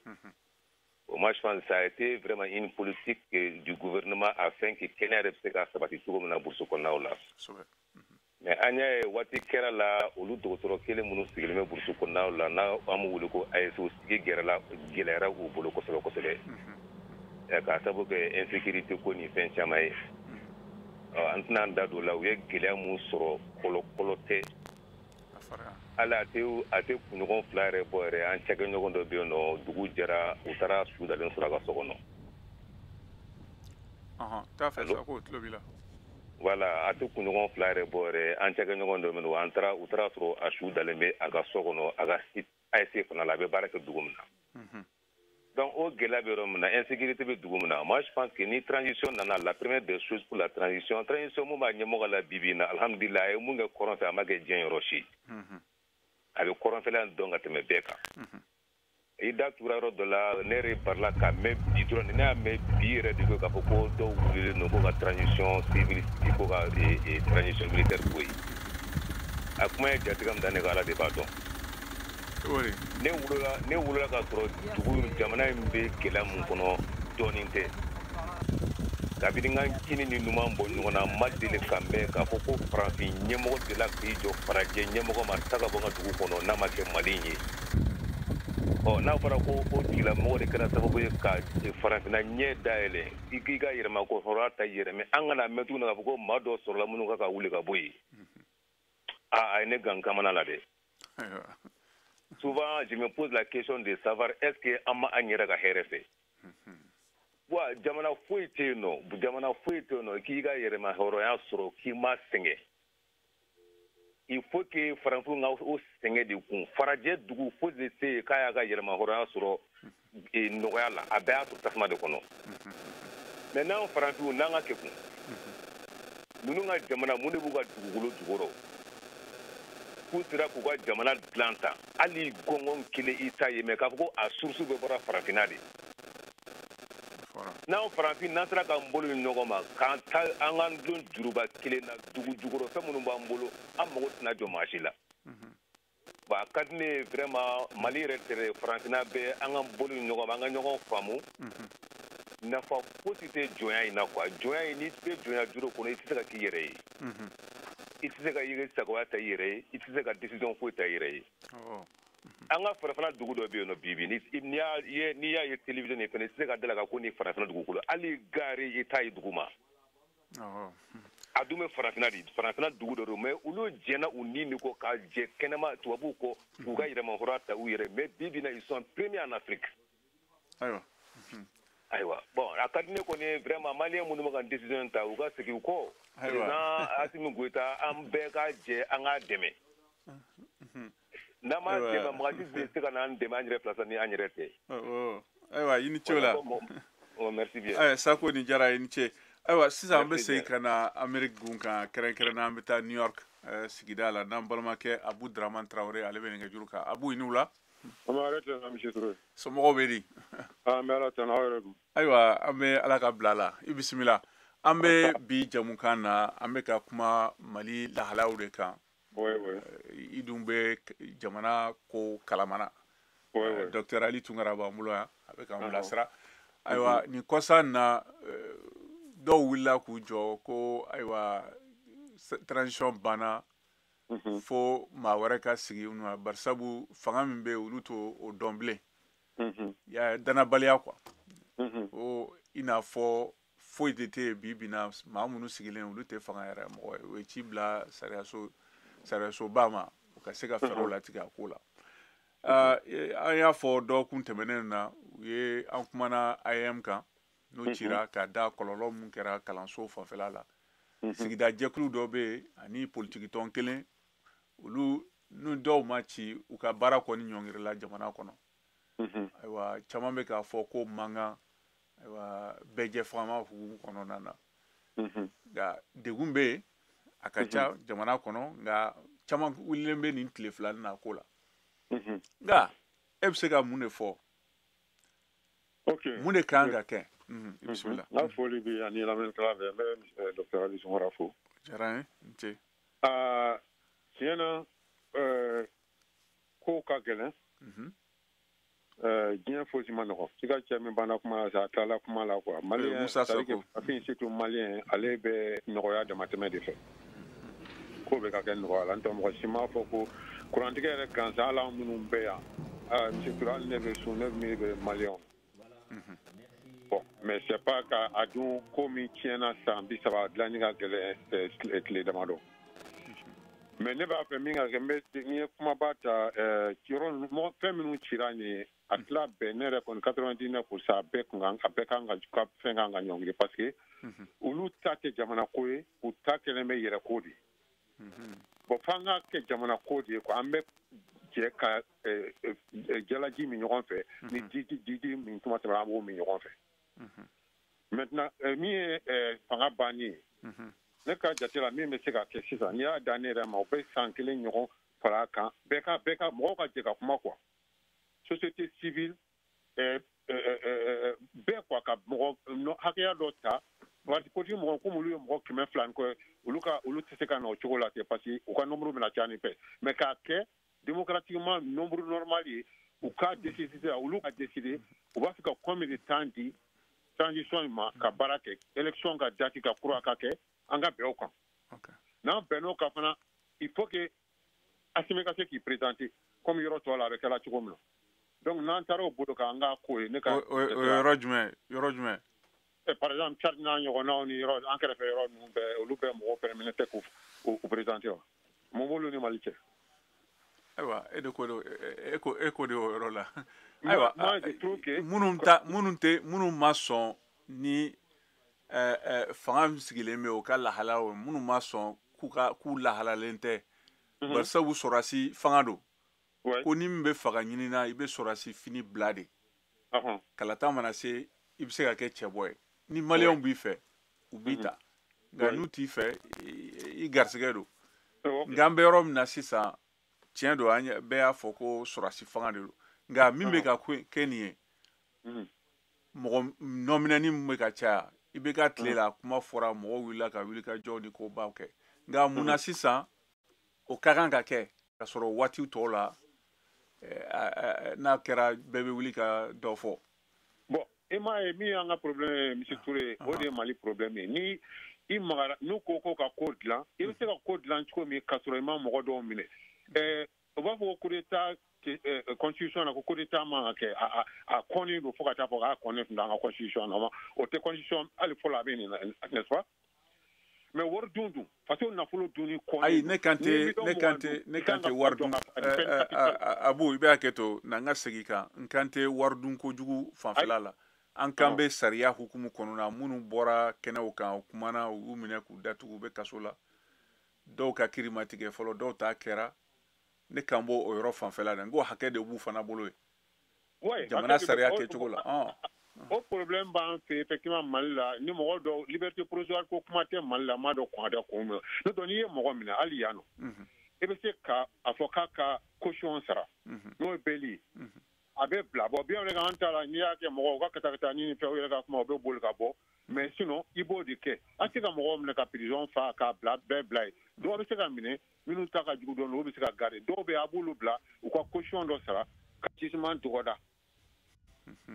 Bon, moi je pense que ça a été vraiment une politique du gouvernement afin que kɛnɛya yɛrɛ bɛ se ka sabati cogo min na burusi kɔnɔnaw la. Mais an y'a ye waati kɛra la, olu dɔgɔtɔrɔ kelen minnu sigilen bɛ burusi kɔnɔnaw la, n'a an b'u wele ko AES, sigi gɛlɛyara u bolo kosɛbɛ kosɛbɛ, k'a sababu kɛ insécurité ko ni fɛn caman ye. An tɛna an da don o la. U ye gɛlɛya mun sɔrɔ, kɔlɔkɔlɔ tɛ hali a tɛ kunɲɔgɔn 2 yɛrɛ bɔ yɛrɛ. An cakɛɲɔgɔn dɔ bɛ yen nɔ, dugu jɛra, u taara su dalen sɔrɔ a ka so kɔnɔ. Taa fɛ sa, k'o tulo b'i la. Voilà, a tɛ kunɲɔgɔn 2 yɛrɛ bɔ yɛrɛ, an cakɛɲɔgɔn dɔ bɛ yen nɔ, an taara, u taara sɔrɔ a su dalen bɛ a ka so kɔnɔ, a ka AES fana la, a bɛ baara kɛ dugu min na. Donc o gɛlɛya bɛ yɔrɔ min na, insécurité bɛ dugu min na. Moi je pense que ni transition nana, la première des choses pour la transition, transition mun b'a ɲɛmɔgɔ la bi bi in na, alhamdulilah, a ye mun kɛ kɔrɔn fɛ, a ma kɛ diɲɛ yɔrɔ si. A bɛ kɔrɔnfɛla dɔn ka tɛmɛ bɛɛ kan. I da tugura yɔrɔ dɔ la, ne yɛrɛ barila k'a mɛn bi dɔrɔn. Ne y'a mɛn bi yɛrɛ de ko k'a fɔ ko dɔw wulilen don ko ka transition civile sigi, ko ka transition militaire bɔ yen. A kuma ye jatigɛ min da ne kan, Ala de b'a dɔn. Ne wolola k'a sɔrɔ dugu jamana in bɛ gɛlɛya mun kɔnɔ, dɔɔnin tɛ. Kabini n ka kini ni ɲuman bɔ ɲɔgɔn na, n ma deli ka mɛn k'a fɔ ko farafin ɲɛmɔgɔ delila k'i jɔ farajɛ ɲɛmɔgɔ ma ta ka bɔ n ka dugu kɔnɔ, n'a ma kɛ Mali ye. Ɔ, n'a fɔra ko o tigilamɔgɔ de kɛra sababu ye ka farafinna ɲɛ dayɛlɛ, i k'i ka yɛrɛma ko hɔrɔnya ta i yɛrɛ mɛ, an kana mɛn tuguni k'a fɔ ko maa dɔ sɔrɔla minnu ka wuli ka bɔ yen. A ye ne gan kamana la dɛ. Souvent, je me pose la question de savoir est-ce que an ma an yɛrɛ ka hɛrɛ fɛ. Wa jamana foyi tɛ yen nɔ, jamana foyi tɛ yen nɔ k'i ka yɛrɛma hɔrɔnya sɔrɔ k'i ma sɛgɛn. Il faut que farafinw ka o sɛgɛn de kun. Farajɛ dugu foyi de tɛ yen k'a y'a ka yɛrɛma hɔrɔnya sɔrɔ nɔgɔya la, a bɛɛ y'a sɔrɔ tasuma de kɔnɔ. Mais n'an farafinw n'an ka kɛ kun, ninnu ka jamana mun de b'u ka dugukolo jukɔrɔ? K'u sera k'u ka jamana dilan tan, hali gɔngɔn kelen i t'a ye, mɛ k'a fɔ ko a source bɛɛ bɔra farafinna de. N'an farafin n'an sera k'an bolo ni ɲɔgɔn ma, k'an ta an k'an dulon juruba kelen na, dugu jukɔrɔ fɛn minnu b'an bolo, an mago tɛna jɔ maa si la. Bon, a ka di ne ye vraiment, Mali yɛrɛ tɛ, farafinna bɛɛ, an k'an bolo ni ɲɔgɔn ma, an ka ɲɔgɔn faamu. Nafa fosi tɛ jɔnya in na quoi. Jɔnya in, n'i bɛ jɔnya juru kɔnɔ, i tɛ se ka k'i yɛrɛ ye. I tɛ se ka i sagoya ta i yɛrɛ ye, i tɛ se ka décision foyi ta i yɛrɛ ye. An ka farafinna dugu dɔ bɛ yen nɔ bi bi, n'i y'a ye télévision ni fɛnɛ, i tɛ se ka da la ka ko ni farafinna dugukolo, hali gare i t'a ye dugu ma. A dun bɛ farafinna de, farafinna dugu dɔ don, mais olu jɛnna u ni de kɔ ka jɛ kɛnɛma tubabuw kɔ k'u ka yɛrɛmahɔrɔnya ta u yɛrɛ, mais bi bi in na, ils sont premiers en Afrique. Ayiwa, bon, a ka di ne kɔni vraiment, maliyɛn minnu bɛ ka décision ta, u ka segin u kɔ. Président Assimi Goïta, an bɛɛ ka jɛ an k'a dɛmɛ. N'an m'a dɛmɛ, mɔgɔ si tɛ se ka n'an dɛmɛ an yɛrɛ place ni an yɛrɛ tɛ. Ayiwa, i ni ce o la. Merci bien. Ayiwa, Sako, nin diyara, i ni ce. Ayiwa, sisan an bɛ segin ka na Amérique gun kan, kɛrɛnkɛrɛnnenya an bɛ taa New York sigida la, n'an balimakɛ Abu Dramane Traoré, ale bɛ nɛgɛjuru kan. Abu, i ni wula. An bɛ Ala tanu, monsieur Touré. Somɔgɔw bɛ di? An bɛ Ala tanu, aw yɛrɛ dun? Ayiwa, an bɛ Ala ka bila la, i bisimila. An bɛ bi jamukan na, an bɛ ka kuma Mali lahalayaw de kan. I dun bɛ jamana ko kalamana. Docteur Ali Tunkara b'an bolo yan, a bɛ k'an bilasira. Ayiwa, nin kɔsa in na, dɔw wulila k'u jɔ ko ayiwa, transition banna, fo maa wɛrɛ ka sigi u nɔ, barisabu fanga min bɛ yen, olu t'o dɔn bilen. Ya danabaliya quoi. O i n'a fɔ foyi de tɛ yen bi bi in na, maa minnu sigilen, olu tɛ fanga yɛrɛ mɔgɔ ye. U ye ci bila sariyasoba ma, u ka se ka fɛɛrɛw latigɛ a ko la. An y'a fɔ dɔgɔkun tɛmɛnen na, u ye an kumana AEM kan, n'o cira ka da kɔlɔlɔ mun kɛra kalanso fanfɛla la. Sigida jɛkulu dɔ bɛ yen ani politikitɔn kelen, olu ni dɔw ma ci, u ka baara kɔni ɲɔngirila jamana kɔnɔ. Ayiwa, caman bɛ k'a fɔ ko mankan, ayiwa, bɛɛ jɛ fangama hukumu kɔnɔna na. Nka degun bɛ yen, a ka ca jamana kɔnɔ, nka caman wulilen bɛ nin tile fila nin na ko la. Nka e bɛ se ka mun de fɔ? Mun de kan ka kɛ? I bisimila. N ka foli bɛ ani lamɛnnikɛla bɛɛ, n bɛ docteur Ali Tunkara fo. Diyara n ye, n ce. Tiɲɛ na, kow ka gɛlɛn. Diɲɛ fosi ma nɔgɔ. I ka cɛ min banna kuma la sa, a tilala kuma la quoi. Malien, Musa c'est-à-dire que Sako. farafin, surtout malien, ale bɛ nɔgɔya damatɛmɛ de fɛ. Ko bɛ ka kɛ nɔgɔya la, n tɛ mɔgɔ si m'a fɔ ko kurantigɛ yɛrɛ gansan. Hali an minnu bɛ yan, monsieur Touré, hali ne bɛ sun, ne miiri bɛ maliyɛnw. Bon, mais c'est pas ka a dun ko min tiɲɛna san 30, a dilanni ka gɛlɛn tile damadɔ. Mais ne b'a fɛ min ka kɛ, n bɛ n ye kumaba ta yɔrɔ fɛn minnu cira nin ye, a tila bɛɛ, ne yɛrɛ kɔni, 99 %, a bɛɛ kun kan, a bɛɛ kan ka fɛn kan ka ɲɔngiri, parce que olu ta tɛ jamana ko ye, u ta kɛlen bɛ yɛrɛ ko de ye. Bon, f'an ka kɛ jamana ko de ye quoi. An bɛ jɛ ka jalaji min ɲɔgɔn fɛ ni jiji min tuma tɛmɛna, an b'o min ɲɔgɔn fɛ. Maintenant, min ye fanga banni ye, ne ka jate la, min bɛ se ka kɛ sisan, n'i y'a da ne yɛrɛ ma, o bɛ san kelen ɲɔgɔn fara a kan. Bɛɛ ka mɔgɔw ka jɛ ka kuma quoi, société civile bɛɛ quoi, ka mɔgɔ hakɛya dɔ ta. Parti politique mɔgɔ, komi olu ye mɔgɔ 200 ni kɔ ye, olu ka olu tɛ se ka na o cogo la ten, parce que u ka nombre bɛna caya nin fɛ. Mais k'a kɛ démocratiquement, nombre normal ye, u ka décider, olu ka décider u b'a fɛ ka combien de temps di transition in ma ka baara kɛ, élection ka date ka kura ka kɛ, an ka bɛn o kan. N'an bɛnn'o kan fana, il faut que Assimi ka se k'i présenter comme yɔrɔ tɔw la a bɛ kɛla cogo min na. Donc n'an taara o bolo kan, an k'a ko ye ne ka. O ye yɔrɔ jumɛn, yɔrɔ jumɛn? Par exemple, Tchad n'a ɲɔgɔnnaw ni yɔrɔ an kɛrɛfɛ yɔrɔ ninnu bɛɛ, olu bɛɛ mɔgɔw permis tɛ k'u présenter wa? Mun b'olu ni Mali cɛ? Ayiwa, e de ko do, e ko de o yɔrɔ la. Ayiwa, moi je trouve que minnu ta, minnu tɛ, minnu ma sɔn ni fanga min sigilen bɛ, o ka lahala, o minnu ma sɔn k'u ka k'u lahalalen tɛ, barisabu sɔrɔdasi fanga don, ko ni min bɛ fanga ɲini na, i bɛ sɔrɔdasi fini bila de. Kalata mana se, i bɛ se ka kɛ cɛbɔ ye. Ni maliyɛnw b'i fɛ, u b'i ta, nka n'u t'i fɛ, i garisɛgɛ don. Nka an bɛ yɔrɔ min na sisan, tiɲɛ don, an bɛɛ y'a fɔ ko sɔrɔdasi fanga de don, nka min bɛ ka kɛ nin ye, mɔgɔ nɔminɛni min bɛ ka caya, i bɛ ka tile la, kuma fɔra, mɔgɔw wulila ka wuli ka jɔw ni kobaw kɛ. Nka mun na sisan o ka kan ka kɛ, ka sɔrɔ waati tɔw la, n'a kɛra, bɛɛ bɛ wuli ka dɔ fɔ? Bon, e m'a ye, min y'an ka problème ye, monsieur Touré, o de ye Mali problème ye. Ni i magara, n'u ko ko ka ko dilan, i bɛ se ka ko dilan cogo min ka sɔrɔ i ma mɔgɔ dɔw minɛ? U b'a fɔ ko coup d'état, constitution na, ko coup d'état man ka kɛ, a kɔnnen don, fo ka taa fɔ k'a kɔnnen tun an ka constitution na. O tɛ constitution hali fɔlɔ, a bɛ nin na, n'est-ce pas? Mais wari dun dun, faso nafolo dunni kɔnnen. Ayi, ne kan tɛ, ne kan tɛ, ne kan tɛ wari dun. Abu, i bɛ hakɛ to na, n ka segin kan. N kan tɛ wari dun kojugu fanfɛla la. An kan bɛ sariya hukumu kɔnɔna, minnu bɔra kɛnɛw kan, u kumana, u y'u minɛ k'u datugu, u bɛ kaso la, dɔw ka kiiri ma tigɛ fɔlɔ, dɔw ta kɛra. Ne kan b'o o yɔrɔ fanfɛla la. N ko hakɛ de b'u fana bolo ye jamana sariya kɛcogo la. O problème b'an fɛ effectivement Mali la. Ni mɔgɔ dɔw, liberté provisoire ko kuma tɛ Mali la, m'a dɔn kɔn tɛ kun min. N'o tɛ, n'i ye mɔgɔ minɛ hali yan nɔ, i bɛ se ka a fɔ k'a ka caution sara, n'o ye bail ye, a bɛ bila. Bon, bien vrai que an ta la, n'i y'a kɛ, mɔgɔw u ka ka taa ni fɛn, u yɛrɛ ka kuma, u bɛ boli ka bɔ. Mais sinon, i b'o de kɛ. An tɛ se ka mɔgɔw minɛ ka prison fa k'a bila bɛɛ bila yen. Dɔw bɛ se ka minɛ, minnu ta ka jugu dɔɔnin, olu bɛ se ka garder. Dɔw bɛ yen, a b'olu bila, u ka caution dɔ sara ka jugement dɔgɔda.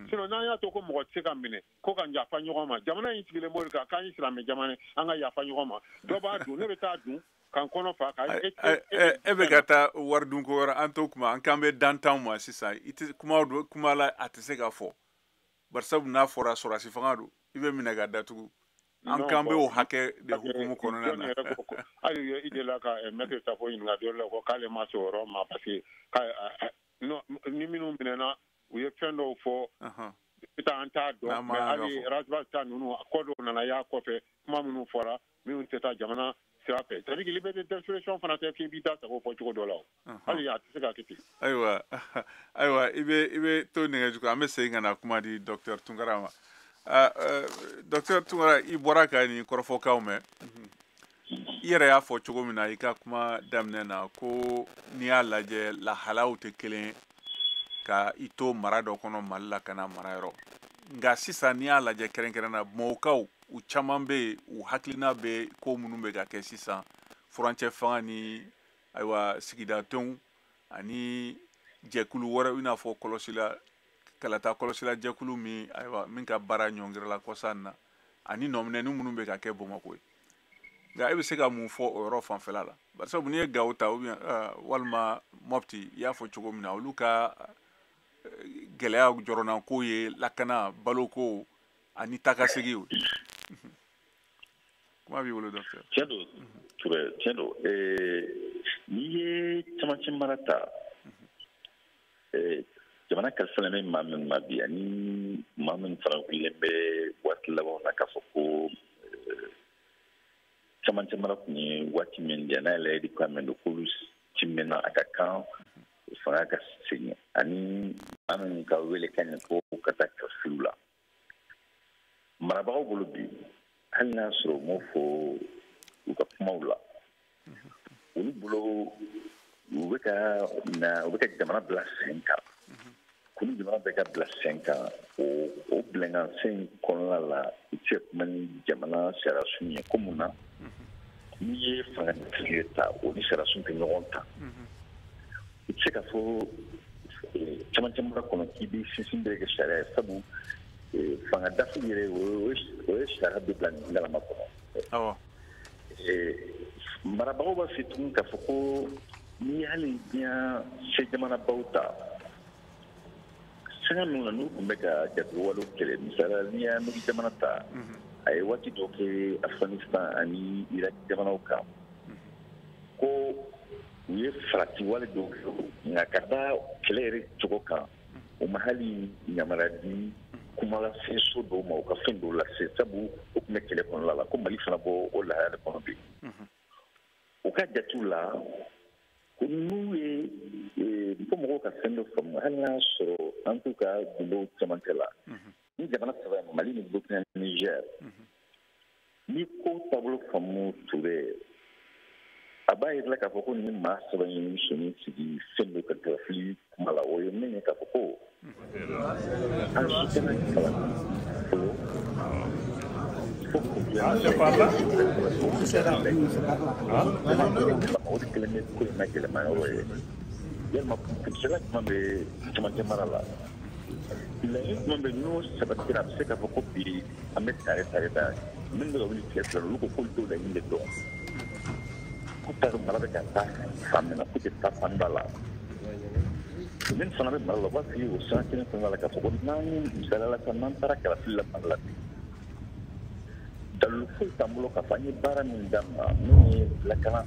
Sinon n'an y'a to ko mɔgɔ tɛ se ka minɛ, ko ka yafa ɲɔgɔn ma, jamana in sigilen b'o de kan, k'an ye silamɛ jamana ye, an ka yafa ɲɔgɔn ma. Dɔ b'a dun, ne bɛ taa dun ka n kɔnɔ fa ka. E bɛ ka taa wari dun ko wɛrɛ, an t'o kuma. An kan bɛ dantanw ma sisan. I tɛ kuma kuma la, a tɛ se ka fɔ, barisabu n'a fɔra sɔrɔdasi fanga don, i bɛ minɛ ka datugu. An kan bɛ o hakɛ de hukumu kɔnɔna na. Hali i delila ka maître Safo ɲininka dɔ la ko k'ale ma sɔn o yɔrɔ ma, parce que ni minnu minɛna, u ye fɛn dɔw fɔ, peut-être an t'a dɔn. Mais hali Ras Bath ta ninnu, kɔ dɔw nana y'a kɔfɛ, kuma minnu fɔra, minnu tɛ taa jamana sira fɛ. C'est à dire que liberté d'expression fana tɛ f'i b'i da sago fɔ cogo dɔ la o. Hali a tɛ se ka kɛ ten. Ayiwa, i bɛ to nɛgɛjuru, an bɛ segin ka na kuma di docteur Tunkara ma. Docteur Tunkara, i bɔra ka nin kɔrɔfɔkanw mɛn. I yɛrɛ y'a fɔ cogo min na i ka kuma daminɛ na, ko n'i y'a lajɛ, lahalaw tɛ kelen ye, ka i to mara dɔ kɔnɔ Mali la ka na mara yɔrɔ. Nka sisan, n'i y'a lajɛ kɛrɛnkɛrɛn na, Bamakɔkaw, u caman bɛ yen, u hakilina bɛ ko minnu bɛ ka kɛ sisan, furancɛ fanga ni ayiwa sigidatɔnw ani jɛkulu wɛrɛ, i n'a fɔ kɔlɔsila kalata kɔlɔsila jɛkulu min, ayiwa, min ka baara ɲɔngirila kɔsa in na, ani nɔminɛni minnu bɛ ka kɛ Bamakɔ ye. Nka e bɛ se ka mun fɔ o yɔrɔ fanfɛla la? Bari sabu n'i ye Gawo ta ou bien walima Mopti, i y'a fɔ cogo min na, olu ka gɛlɛya jɔrɔnanko ye lakana, baloko ani taakaseginw. Kuma b'i bolo, docteur. Tiɲɛ don Ture, tiɲɛ don. N'i ye camancɛ mara ta, jamana kalifalen bɛ maa minnu ma bi, ani maa minnu fana wulilen bɛ waati labanw na k'a fɔ ko camancɛ mara tun ye waati min di, n'a ye layidu kan min don k'olu timɛna, a ka kan fanga ka segin, ani maa minnu ka wele ka ɲɛ ko ka taa kalafiliw la. Marabagaw bolo bi, hali n'a sɔrɔ u m'o fɔ u ka kumaw la, olu bolo u bɛ ka na, u bɛ ka jamana bila sen kan. Ko ni jamana bɛ ka bila sen kan, o bilenkansen kɔnɔna la, i tɛ se ka kuma ni jamana sariyasun ye. Ko mun na? N'i ye fanga tile ta, o ni sariyasun tɛ ɲɔgɔn ta. I tɛ se ka fɔ camancɛ mara kɔnɔ k'i bɛ sinsin bere kɛ sariya ye, sabu fanga dafiri yɛrɛ, o ye sariya bɛ bila ngalama kɔnɔ. Marabagaw b'a fɛ tuguni k'a fɔ ko n'i ye hali diɲɛ se jamanabaw ta, sanga ninnu na n'u tun bɛ ka jatigɛwalew kɛlɛ, misaliya n'i ye Ameriki jamana ta, a ye waati dɔ kɛ Afghanistan ani Irak jamanaw kan, ko u ye farati wale dɔw kɛ, nka ka da kɛlɛ yɛrɛ cogo kan, u ma hali yamaruya di kumalase so dɔw ma u ka fɛn dɔw lase, sabu o tun bɛ kɛlɛ kɔnɔna la. Ko Mali fana bɔ o lahalaya de kɔnɔ bi. U ka jatew la, ko n'u ye fo mɔgɔw ka fɛn dɔ faamu, hali n'a sɔrɔ an t'u ka gundow camancɛ la, ni jamana saba, Mali ni Burkina ni Niger, ni ko taabolo faamu Ture, a b'a yirala k'a fɔ ko ni maa saba in sɔnni sigi fɛn dɔ ka kalafili kuma la, o ye min ye k'a fɔ ko an si tɛna kalan fɔlɔ. C'est par là. O de kɛlen bɛ ko in na gɛlɛma yɔrɔ ye. Yalima kuncɛla jumɛn bɛ camancɛ mara la? Laɲini jumɛn bɛ n'o sabatira, a bɛ se k'a fɔ ko bi an bɛ tare tare ta minnu bɛ ka wuli tile fila, olu ko k'olu t'o laɲini de dɔn, k'u t'a dɔn mara bɛ ka taa fan min na, k'u tɛ taa fan da la. Min fana bɛ mara la, u b'a f'i ye o sira kelen kɔnɔna la k'a fɔ ko n'an ye misaliya la sisan, n'an taara kalafili la mali la bi, dalilu foyi t'an bolo k'a fɔ an ye baara min daminɛ min ye lakana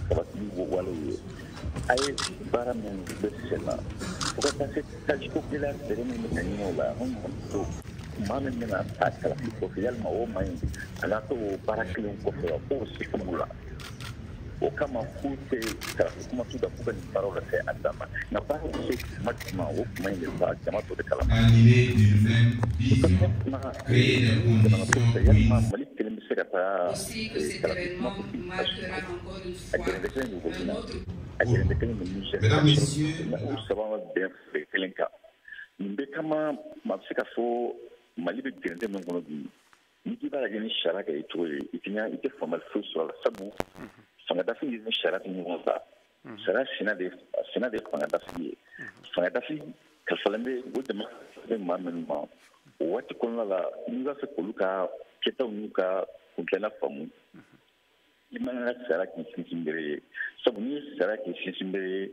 sabatili walew ye, a ye baara min bɛ sen na, fo ka taa se tajiko gɛlɛya feere min bɛ ka ɲini o la, an to maa min bɛna ta kalafili kɔfɛ, yalima o man ɲi a n'a to o baara kelen kɔfɛ wa, k'o se b'u la. O kama k'u tɛ kalafili kuma t'u da k'u ka nin baaraw lase a dan ma, nka baaraw bɛ se kuma jumɛn, o kuma in de sa jama t'o de kalama. Yalima Mali kelen bɛ se ka taa kalafili kuma fɔ bi? A gɛrɛntɛ kelen bɛ Burkina, a gɛrɛntɛ kelen bɛ Niger, u saba ma bɛn fɛ kelen kan. Nin bɛɛ kama, maa bɛ se ka fɔ Mali bɛ gɛrɛntɛ min kɔnɔ bi, n'i k'i b'a lajɛ ni sariya kɛ i cogo ye, i tɛ faamuyali foyi sɔrɔ a la, sabu fanga dafiri ni sariya tɛ ɲɔgɔn ta. Sariya sina de ye fanga dafiri ye. Fanga dafiri kalifalen bɛ o jamana bɛ maa minnu ma o waati kɔnɔna la, n'i b'a fɛ k'olu ka kɛtaw n'u ka kuntilenna faamu, i man kan ka sariya k'i sinsin bere ye, sabu n'i ye sariya k'i sinsin bere ye,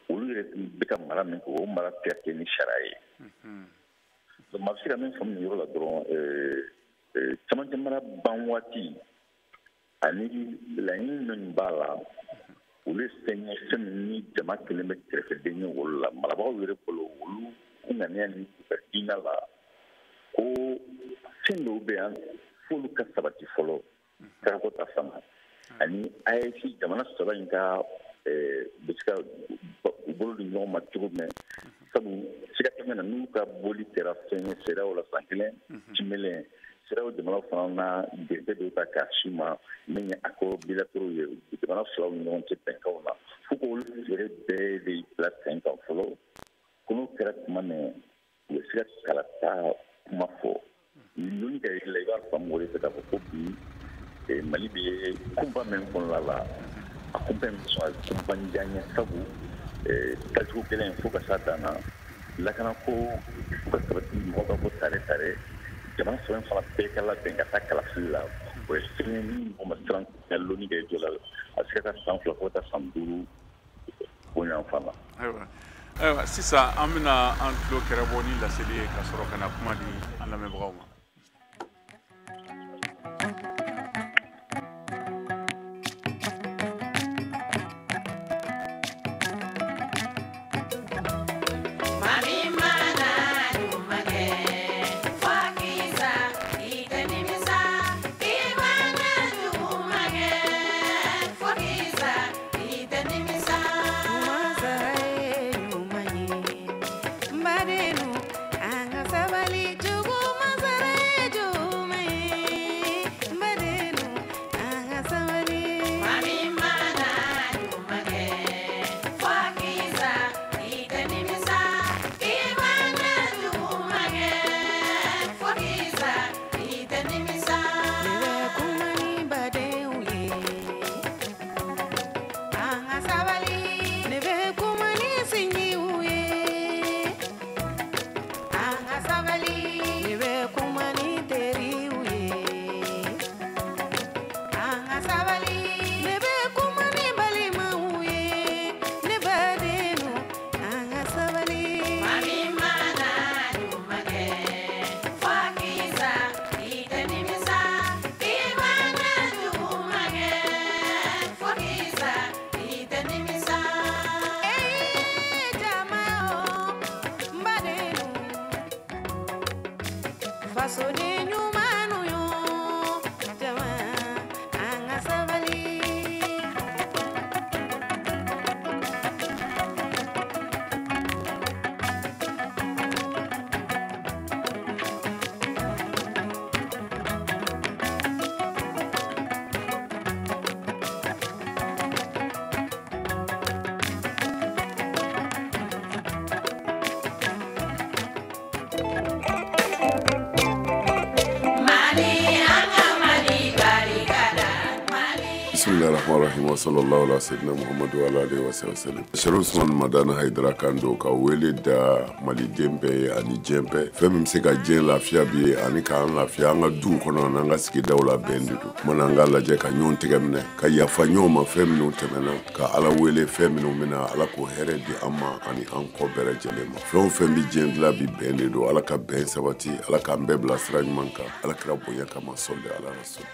olu yɛrɛ bɛ ka mara min kɛ, o mara tɛ kɛ ni sariya ye. Donc maa bɛ se ka min faamu nin yɔrɔ la dɔrɔn, camancɛ mara ban waati ani laɲini minnu b'a la, olu ye fɛn ye, fɛn min ni jama kelen bɛ kɛrɛfɛden ye olu la. Marabagaw yɛrɛ bolo, olu ŋaniya ni u ka diinɛ la, ko fɛn dɔw bɛ yan f'olu ka sabati fɔlɔ, sarako ta fanga ani AES jamana saba in ka bɛ se ka u bolo di ɲɔgɔn ma cogo min, sabu siga tɛ min na, n'u ka boli kɛra fɛn ye CEDEAO la san kelen cimelen, CEDEAO jamana fana na gɛrɛntɛ dɔw ta k'a s'u ma min ye accord bilatéraux ye jamana filaw ni ɲɔgɔn cɛ bɛnkanw na, fo k'olu feere bɛɛ de bila sen kan fɔlɔ. Ko n'o kɛra tuma min, u bɛ se ka kalata kuma fɔ. Loni ka yɛlɛ, i b'a faamu o de fɛ k'a fɔ ko bi Mali bɛ kunba min kɔnɔna la, a kunba in bɛ sɔn ka kunba diya sabu tacogo gɛlɛn fo ka s'a dan na, lakanako fo ka sabati, mɔgɔw ka bɔ tare tare, jamana saba in fana bɛɛ ka labɛn ka taa kalafili la. O ye fɛn ye ni mɔgɔ ma siran ka loni kɛ jɔ la, a bɛ se ka taa san 2 fo ka taa san 5 o yanfan na. Ayiwa, sisan an bɛna an tulo kɛrɛbɔ ni laseli ye ka sɔrɔ ka na kuma di an lamɛnbagaw ma. Sallallahu ala sayyidina Muhammadu wa ala alihi wa sallam. Sherif Usman Madani Haidara kan don ka wele da maliden bɛɛ ye ani diɲɛ bɛɛ. Fɛn min bɛ se ka diɲɛ lafiya bi ye ani k'an lafiya an ka duw kɔnɔ ani an ka sigidaw la bɛn de don. Kumana an k'a lajɛ ka ɲɔgɔn tɛgɛ minɛ, ka yafa ɲɔgɔn ma fɛn minnu tɛmɛna, ka Ala wele fɛn minnu bɛna, Ala k'o hɛrɛ di an ma ani an kɔ bɛɛ lajɛlen ma. Fɛn o fɛn bɛ diɲɛ dilan bi bɛn de don. Ala ka bɛn sabati, Ala k'an bɛɛ bila sira ɲuman kan. Ala kira bonya kama sɔli ala rasul.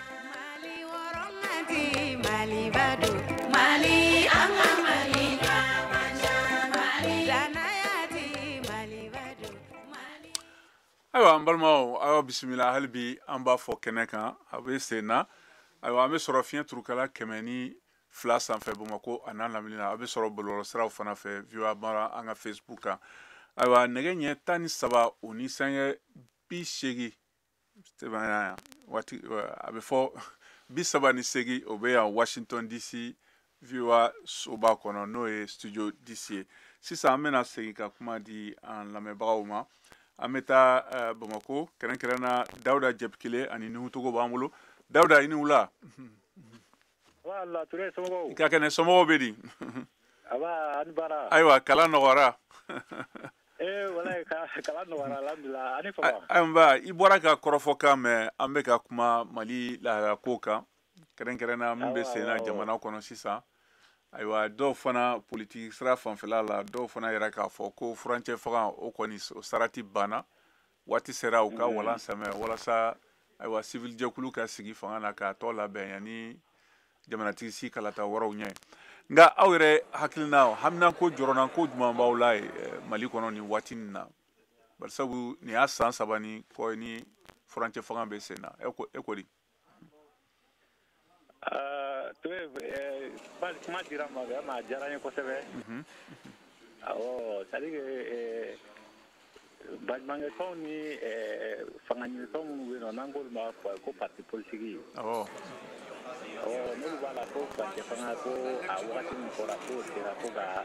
Ayiwa an balimaw, aw bisimila hali bi an b'a fɔ kɛnɛ kan, a bɛ sen na. Ayiwa, an bɛ sɔrɔ fiɲɛ turukala 102 sanfɛ Bamakɔ a n'a lamini na, a bɛ sɔrɔ bɔlɔlɔsiraw fana fɛ VOA Mara an ka Facebook kan. Ayiwa, nɛgɛ ɲɛ 13 o ni sanga 80 waati a bɛ fɔ 38, o bɛ yan Washington DC VOA soba kɔnɔ, n'o ye studio DC ye. Sisan an bɛna segin ka kuma di an lamɛnbagaw ma. An bɛ taa Bamakɔ, kɛrɛnkɛrɛnna Dawuda Jɛpikile ani Nuhu Togo b'an bolo. Dawuda, i ni wula. Wala, Ture, somɔgɔw? Ka kɛnɛ, somɔgɔw bɛ di? Aba, ani baara. Ayiwa, kalan nɔgɔyara. Walayi, kalan nɔgɔyara, alhamdulilah. Ani fama. Ayiwa, i bɔra ka kɔrɔfɔkan mɛn, an bɛ ka kuma Mali lahalaya ko kan, kɛrɛnkɛrɛnna min bɛ sen na jamana kɔnɔ sisan. Ayiwa, dɔw fana politiki sira fanfɛla la, dɔw fana yɛrɛ k'a fɔ ko furancɛ fanga o kɔni o sarati banna, waati sera u ka walan sɛmɛ walasa ayiwa civil jɛkulu ka sigi fanga na k'a tɔ labɛn yanni jamanatigi si kalata wɛrɛw ɲɛ. Nka aw yɛrɛ hakilina, haminanko, jɔrɔnanko jumɛn b'aw la Mali kɔnɔ nin waati nin na? Barisabu nin y'a san 3 ni kɔ ni furancɛ fanga bɛ sen na, e ko di? Ture, kuma dira n ma vraiment, a diyara n ye kosɛbɛ. Awɔ, c'est à dire que baɲumankɛtɔnw ni fangaɲinitɔn minnu bɛ yen nɔ, n'an k'olu ma ko parti politique. Awɔ. Awɔ, n'olu b'a la ko furancɛ fanga ko a wagati min fɔra k'o sera ko ka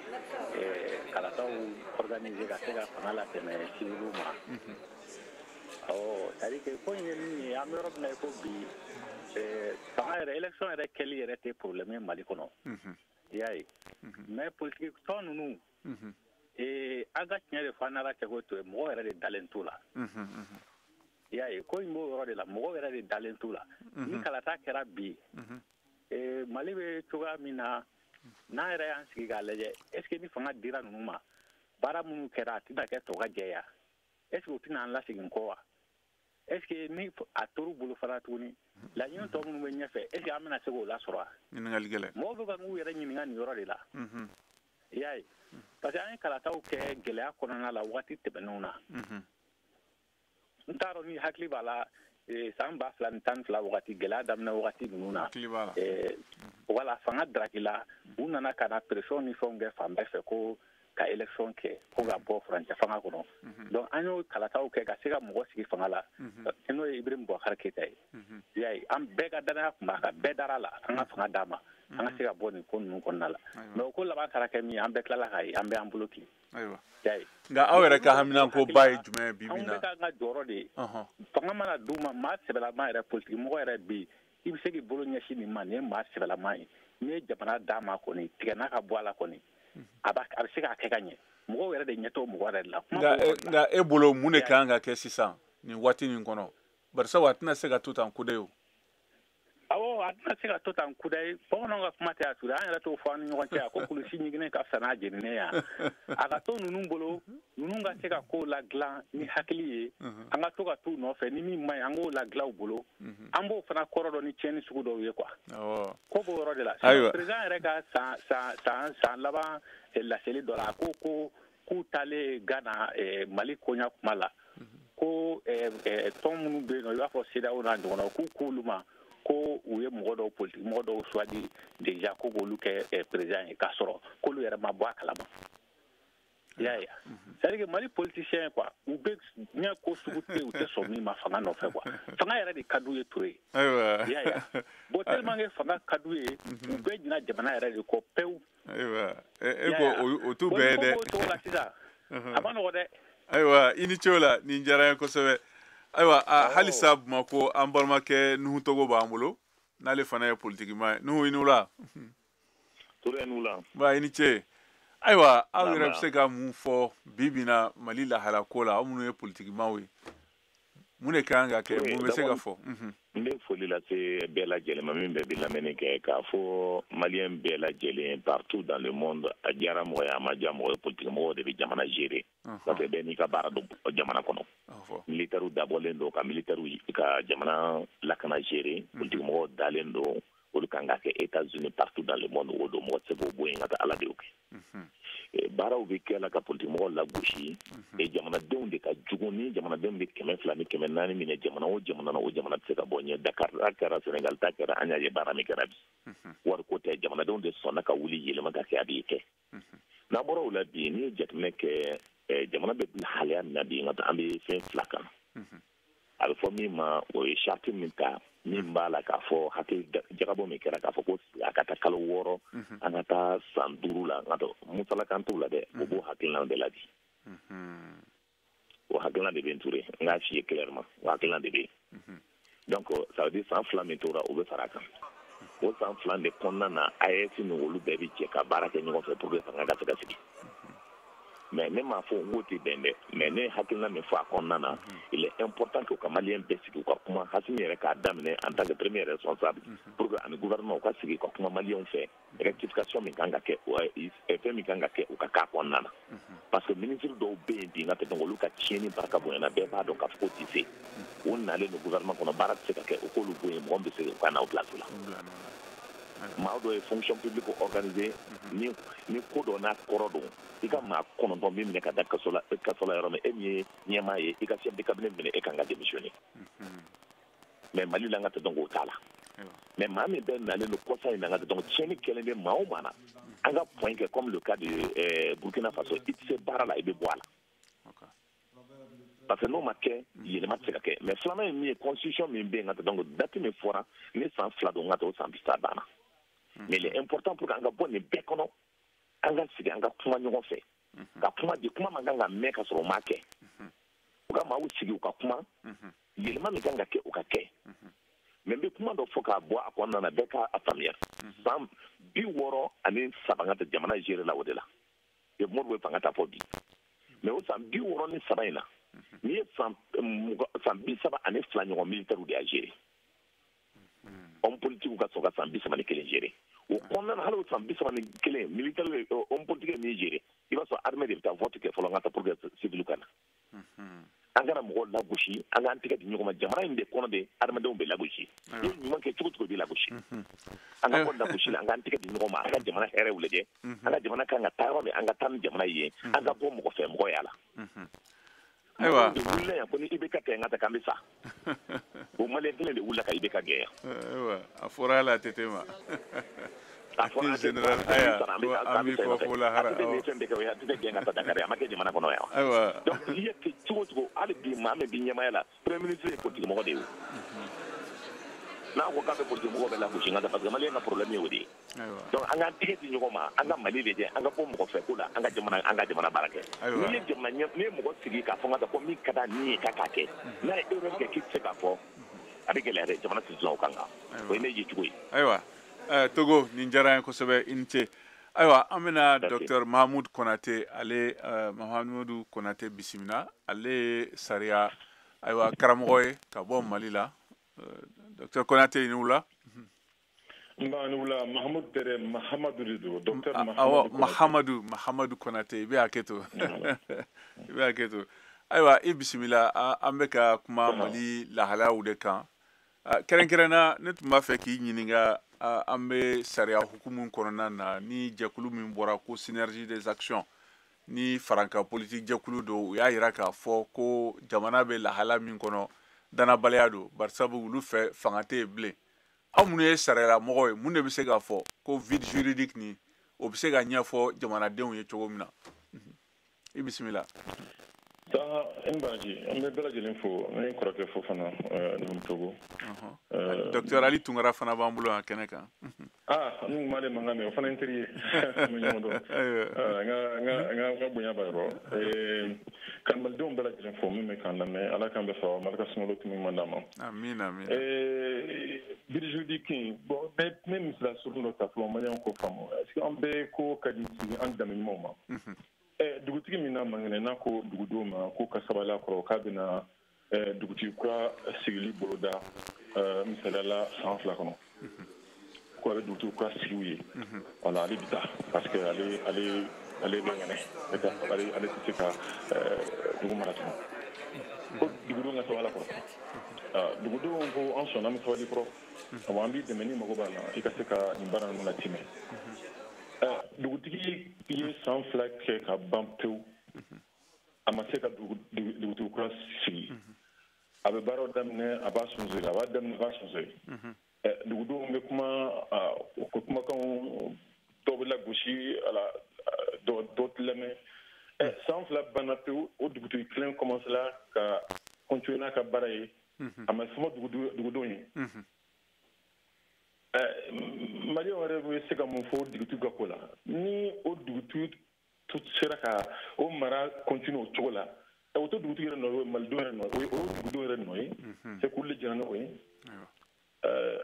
kalataw organiser ka se ka fanga latɛmɛ civiliw ma. Awɔ, c'est à dire que ko in ye min ye, an bɛ yɔrɔ min na i ko bi, fanga yɛrɛ, élection yɛrɛ kɛli yɛrɛ tɛ problème ye Mali kɔnɔ. I y'a ye. Mais politique tɔn ninnu, an ka tiɲɛ de fɔ an n'Ala cɛ ko to ye, mɔgɔ yɛrɛ de dalen t'u la. I y'a ye, ko in b'o yɔrɔ de la, mɔgɔw yɛrɛ de dalen t'u la. Ni kalata kɛra bi, Mali bɛ cogoya min na, n'an yɛrɛ y'an sigi k'a lajɛ, est ce que ni fanga dira ninnu ma, baara minnu kɛra, a tɛna kɛ tɔ ka jɛya? Est ce que u tɛna an lasegin kɔ wa? Est ce que ni a tor'u bolo fana tuguni, laɲini tɔ minnu bɛ ɲɛfɛ, est ce que an bɛna se k'o lasɔrɔ wa? Ɲininkali gɛlɛn. Mɔgɔw bɛ ka k'u yɛrɛ ɲininka nin yɔrɔ de la. I y'a ye, parce que an ye kalataw kɛ gɛlɛya kɔnɔna la waati tɛmɛnenw na. N t'a dɔn ni hakili b'a la, san 2012 wagati, gɛlɛya daminɛ wagati ninnu na, wala fanga darakila, u nana ka na pression ni fɛnw kɛ fan bɛɛ fɛ ko ka élection kɛ, ko ka bɔ furancɛ fanga kɔnɔ. Donc an y'o kalataw kɛ ka se ka mɔgɔ sigi fanga la, n'o ye Ibrahim Boubacar Keïta ye. I y'a ye, an bɛɛ ka danaya tun b'a kan, bɛɛ dara la, an ka fanga d'a ma, an ka se ka bɔ nin ko ninnu kɔnɔna la. Mais o ko laban taara kɛ min ye, an bɛɛ tilala k'a ye, an bɛɛ y'an bolo tilen. Ayiwa, nka aw yɛrɛ ka haminanko ba ye jumɛn ye bi bi in na? Anw bɛ k'an ka jɔyɔrɔ de ye. Fanga mana d'u ma, maa sɛbɛlama yɛrɛ, politique mɔgɔ yɛrɛ bɛ yen, i bɛ se k'i bolo ɲɛsin nin ma, nin ye maa sɛbɛlama ye. N'i ye jamana d'a ma kɔni, tigɛ n'a ka bɔ a la kɔni, a bɛ se k'a kɛ ka ɲɛ. Mɔgɔw yɛrɛ de ɲɛ t'o mɔgɔ yɛrɛ de la. Nka e bolo, mun de kan ka kɛ sisan nin waati nin kɔnɔ? Barisabu a tɛna se ka to tan kudayi o. Awɔ, a tɛna se ka to tan kudayi. Bamananw ka kuma tɛ a ture, an yɛrɛ t'o fɔ an ni ɲɔgɔn cɛ a ko kulusi ɲiginnen ka fisa n'a jeninen ye. A ka to ninnu bolo, ninnu ka se ka kow ladilan ni hakili ye, an ka to ka t'u nɔfɛ, ni min man ɲi, an k'o ladilan u bolo. An b'o fana kɔrɔ dɔn ni tiɲɛni sugu dɔw ye quoi. Ko b'o yɔrɔ de la. Président yɛrɛ ka san laban laseli dɔ la, a ko k'u taalen Ghana Mali koɲa kuma la, ko tɔn minnu bɛ yen nɔ, i b'a fɔ CEDEAO n'a ɲɔgɔnnaw, k'u k'olu ma ko u ye mɔgɔ dɔw, politique mɔgɔ dɔw choisi déjà ko k'olu kɛ président ye, k'a sɔrɔ k'olu yɛrɛ ma bɔ a kalama. I y'a ye, c'est à dire que Mali politicien quoi, u bɛ diɲɛ ko sugu tɛ, u tɛ sɔn min ma fanga nɔfɛ quoi. Fanga yɛrɛ de ka d'u ye, Ture. Ayiwa. I y'a ye, bon, tellement que fanga ka d'u ye, u bɛɛ ɲina jamana yɛrɛ de kɔ pewu. Ayiwa, e ko o t'u bɛɛ ye dɛ. Bon, ni ko b'o cogo la sisan, a ma nɔgɔ dɛ. Ayiwa, i ni ce o la, nin diyara n ye kosɛbɛ. Ayiwa, halisa Bamakɔ, an balimakɛ Nuhu Togo b'an bolo, n'ale fana ye politikima ye. Nuhu, i ni wula. Ture, ni wula. Ba, i ni ce. Ayiwa, aw yɛrɛ bɛ se ka mun fɔ bi bi in na Mali lahala ko la, aw minnu ye politikimaw ye, mun de kan ka kɛ, mun bɛ se ka fɔ? N bɛ foli lase bɛɛ lajɛlen ma min bɛɛ bɛ lamɛnni kɛ, k'a fɔ maliyɛn bɛɛ lajɛlen partout dans le monde, a diyara mɔgɔ ye, a ma diya mɔgɔ ye, politique mɔgɔw de bɛ jamana gérer, parce que bɛɛ n'i ka baara don jamana kɔnɔ. Militaires dabɔlen don ka militaires ka jamana lakana gérer, politique mɔgɔw dalen don olu kan ka kɛ États-Unis, partout dans le monde, o don mɔgɔ tɛ se k'o bɔ yen ka taa, Ala de y'o kɛ. Baaraw bɛ kɛ la ka politique mɔgɔw lagosi, jamanadenw de ka jugu. Ni jamanadenw bɛ 200 ni 400 minɛ jamana o jamana na, o jamana tɛ se ka bɔ ɲɛ. Dakar ta kɛra, Sénégal ta kɛra, an y'a ye baara min kɛra bi. Wariko tɛ, jamanadenw de sɔnna ka wuli, yɛlɛma ka kɛ, a b'i kɛ. N'an bɔra o la bi, n'i ye jateminɛ kɛ, jamana bɛ lahalaya min na bi, an bɛ fɛn fila kan. A bɛ fɔ min ma, o ye charte min ta, min b'a la k'a fɔ hakili jagabɔ min kɛra k'a fɔ ko a ka taa kalo 6, an ka taa san 5 la, n ka musalakan t'o la dɛ, o b'o hakilina de la bi. O hakilina de bɛ n Ture, n k'a f'i ye clairement, o hakilina de bɛ yen. Donc ça veut dire san 2 min tora, o bɛ fara a kan. O san 2 de kɔnɔna na, AES ni olu bɛɛ bɛ jɛ ka baara kɛ ɲɔgɔn fɛ pour que fanga ka se ka sigi. Mais ne m'a fɔ n k'o tɛ bɛn dɛ, mais ne ye hakilina min fɔ a kɔnɔna na, il est important que u ka maliyɛn bɛɛ sigi u ka kuma, Assimi yɛrɛ k'a daminɛ en tant que premier responsable, pour que ani gouvernement u ka sigi ka kuma maliyɛnw fɛ, rectification min kan ka kɛ, fɛn min kan ka kɛ, u ka k'a kɔnɔna na. Parce que ministre dɔw bɛ yen bi, n ka tɛ, donc olu ka tiɲɛni barika bonyana, bɛɛ b'a dɔn k'a fɔ k'o tɛ se. O nalen don gouvernement kɔnɔ, baara tɛ se ka kɛ, o k'olu bɔ yen, mɔgɔ min bɛ se u ka na o place la. Maa dɔ ye fonction publique organisée, ni ko dɔ n'a kɔrɔ don, i ka maa 9 min minɛ ka da kaso la, kaso la yɔrɔ min, e min ye ɲɛmaa ye, i ka chef de cabinet minɛ, e kan ka démissionner. Mais Mali la, n ka tɛ, donc o t'a la. Mais maa min bɛɛ nalen don kɔsa in na, n ka tɛ, donc tiɲɛni kɛlen bɛ maa o maa na, an ka point kɛ comme le cas de Burkina Faso, i tɛ se baara la, i bɛ bɔ a la. Parce que n'o ma kɛ, yɛlɛma tɛ se ka kɛ. Mais filanan ye min ye, constitution min bɛ yen, n ka tɛ, donc date min fɔra ni san 2 don, n ka tɛ, o san 30 banna. Mais il est important pour qu'an ka bɔ nin bɛɛ kɔnɔ, an ka sigi, an ka kuma ɲɔgɔn fɛ, ka kuma di, kuma man kan ka mɛn ka sɔrɔ o ma kɛ. U ka maaw sigi, u ka kuma, yɛlɛma min kan ka kɛ, o ka kɛ. Mais n bɛ kuma dɔ fɔ k'a bɔ a kɔnɔna na, bɛɛ k'a faamuya. San 63 ka tɛ jamana gérer la o de la. Modibo ye fanga ta fɔ bi. Mais o san 63 in na, N'i ye san 32 ɲɔgɔn militaire de y'a gérer. Homme politique ka sɔrɔ ka san 31 gérer. O kɔnɔna na, hali o san 31 militaire, homme politique ye min gérer, i b'a sɔrɔ armée de bɛ taa vote kɛ fɔlɔ n ka taa pour que civil ka na. An kana mɔgɔw lagosi, an k'an tɛgɛ di ɲɔgɔn ma. Jamana in de kɔnɔ de, adamadenw bɛ lagosi. I ye ɲuman kɛ cogo cogo, i bɛ lagosi. An ka bɔ lagosi la, an k'an tɛgɛ di ɲɔgɔn ma, an ka jamana hɛrɛw lajɛ. An ka jamana kan ka taa yɔrɔ min, an ka taa ni jamana ye, an ka bɔ mɔgɔ fɛ mɔgɔya la. Ayiwa, de wulila yan ko ni IBK tɛ n ka taa k'an bɛ sa. O maliyɛn kelen de wulila ka IBK gɛn yan. Ayiwa, a fɔra hali ATT ma. A fɔra général, aya, an b'i kɔ fo lahara. ATT ye fɛn bɛɛ kɛ, o ye ATT gɛn ka taa Dakar, a ma kɛ jamana kɔnɔ yan. Ayiwa. Donc n'i ye kɛ cogo cogo, hali bi maa min bɛ ɲɛmaaya la, premier ministre ye politique mɔgɔ de ye o. N'a ko k'a bɛ politique mɔgɔ bɛɛ lagosi n ka taa, parce que maliyɛn ka problème ye o de ye. Donc an k'an tɛgɛ di ɲɔgɔn ma, an ka Mali lajɛ, an ka bɔ mɔgɔ fɛ ko la, an ka jamana baara kɛ. N'i ye jamana ɲɛ, n'i ye mɔgɔ sigi k'a fɔ n ka taa ko min ka d'a ni ye k'a k'a kɛ, n'a ye erreur kɛ k'i tɛ se k'a fɔ, a bɛ gɛlɛya dɛ, jamana tɛ dilan o kan kan. O ye ne ye cogo ye. Ayiwa, Togo, nin diyara n ye kosɛbɛ, i ni ce. Ayiwa, an bɛna docteur Mahamudu Konate, ale Mahamudu Konate bisimila. Ale ye sariya, ayiwa, karamɔgɔ ye ka bɔ Mali la. Docteur Konate, i ni wula. Nba, ni wula. Mahamudu tɛ dɛ, Mahamadu de don, docteur. Awɔ, Mahamadu, Mahamadu Konate, i bɛ hakɛ to, i bɛ hakɛ to. Ayiwa, i bisimila. An bɛ ka kuma Mali lahalayaw de kan. Kɛrɛnkɛrɛnna, ne tun b'a fɛ k'i ɲininka, an bɛ sariya hukumu kɔnɔna na, ni jɛkulu min bɔra ko synergie des actions, ni farankan politique jɛkulu don, u y'a yira k'a fɔ ko jamana bɛ lahala min kɔnɔ, danabaliya don, barisabu olu fɛ fanga tɛ yen bilen. Aw minnu ye sariyalamɔgɔw ye, mun de bɛ se k'a fɔ ko vide juridique nin, o bɛ se ka ɲɛfɔ jamanadenw ye cogo min na? I bisimila. N baraji, an bɛ bɛɛ lajɛlen fo, n ye kɔrɔkɛ fo fana, Nuhum Togo. Docteur Ali Tunkara fana b'an bolo yan kɛnɛ kan. Ah, n kun m'ale mankan mɛn, o fana ye n teri ye, an bɛ ɲɔgɔn dɔn. N ka bonya b'a yɔrɔ. Ka malidenw bɛɛ lajɛlen fo min bɛ k'an lamɛn, Ala k'an bɛɛ sɔrɔ, Ala ka sunkalo tumi ɲuman d'an ma. Amin, amin. Vide juridique, bon, n bɛ misaliya surun dɔ ta fɔlɔ, maliyɛnw k'o faamu. Est ce que an bɛɛ ko ka di an danbe ɲumanw ma? Dugutigi min n'a man kɛnɛ, n'a ko dugudenw ma ko ka sabali a kɔrɔ, k'a bɛna dugutigi kura sigili boloda, misaliya la san 2 kɔnɔ, ko a bɛ dugutigi kura sigi u ye, wala ale bɛ taa, parce que ale ale ale man kɛnɛ, ale tɛ se ka dugu mara tugun, ko dugudenw ka sabali a kɔrɔ. Dugudenw ko an sɔnna, an bɛ sabali kɔrɔ, awɔ, an b'i dɛmɛ n'i mago b'a la, i ka se ka nin baara ninnu latimɛ. Dugutigi ye san 2 kɛ ka ban pewu, a ma se ka dugutigi kura sigi. A bɛ baaraw daminɛ, a b'a sonsori, a b'a daminɛ, a b'a sonsori. Dugudenw bɛ kuma, u ko kumakanw dɔw bɛ lagosi, dɔw tɛ lamɛn. San 2 banna pewu, o dugutigi kelen commencé la ka continuer n'a ka baara ye, a ma fɔ dugudenw ye. Maliyɛnw yɛrɛ bɛ se ka mun fɔ dugutigi ka ko la? Ni o dugutigi sera ka o mara continuer o cogo la, o tɛ dugutigi yɛrɛ nɔ ye, o ye malidenw yɛrɛ nɔ ye, o ye dugudenw yɛrɛ nɔ ye, c'est k'olu de jɛra n'o ye.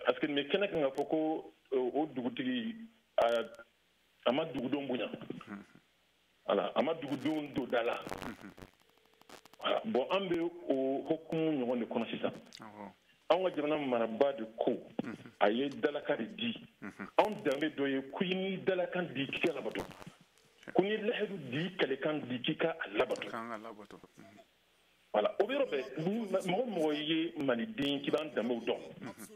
Parce que nin bɛ kɛnɛ kan k'a fɔ ko o dugutigi a ma dugudenw bonya, voilà, a ma dugudenw don da la. Voilà, bon, an bɛ o hukumu ɲɔgɔn de kɔnɔ sisan. Anw ka jamana marabaa de ko a ye dalakan de di. Anw danbe dɔ ye ko i n'i dalakan di k'i ka labato, ko n'i lahidu di, kalekan di k'i ka a labato. Voilà, o bɛ yɔrɔ bɛɛ. Mɔgɔ mɔgɔ ye maliden k'i b'an danbew dɔn,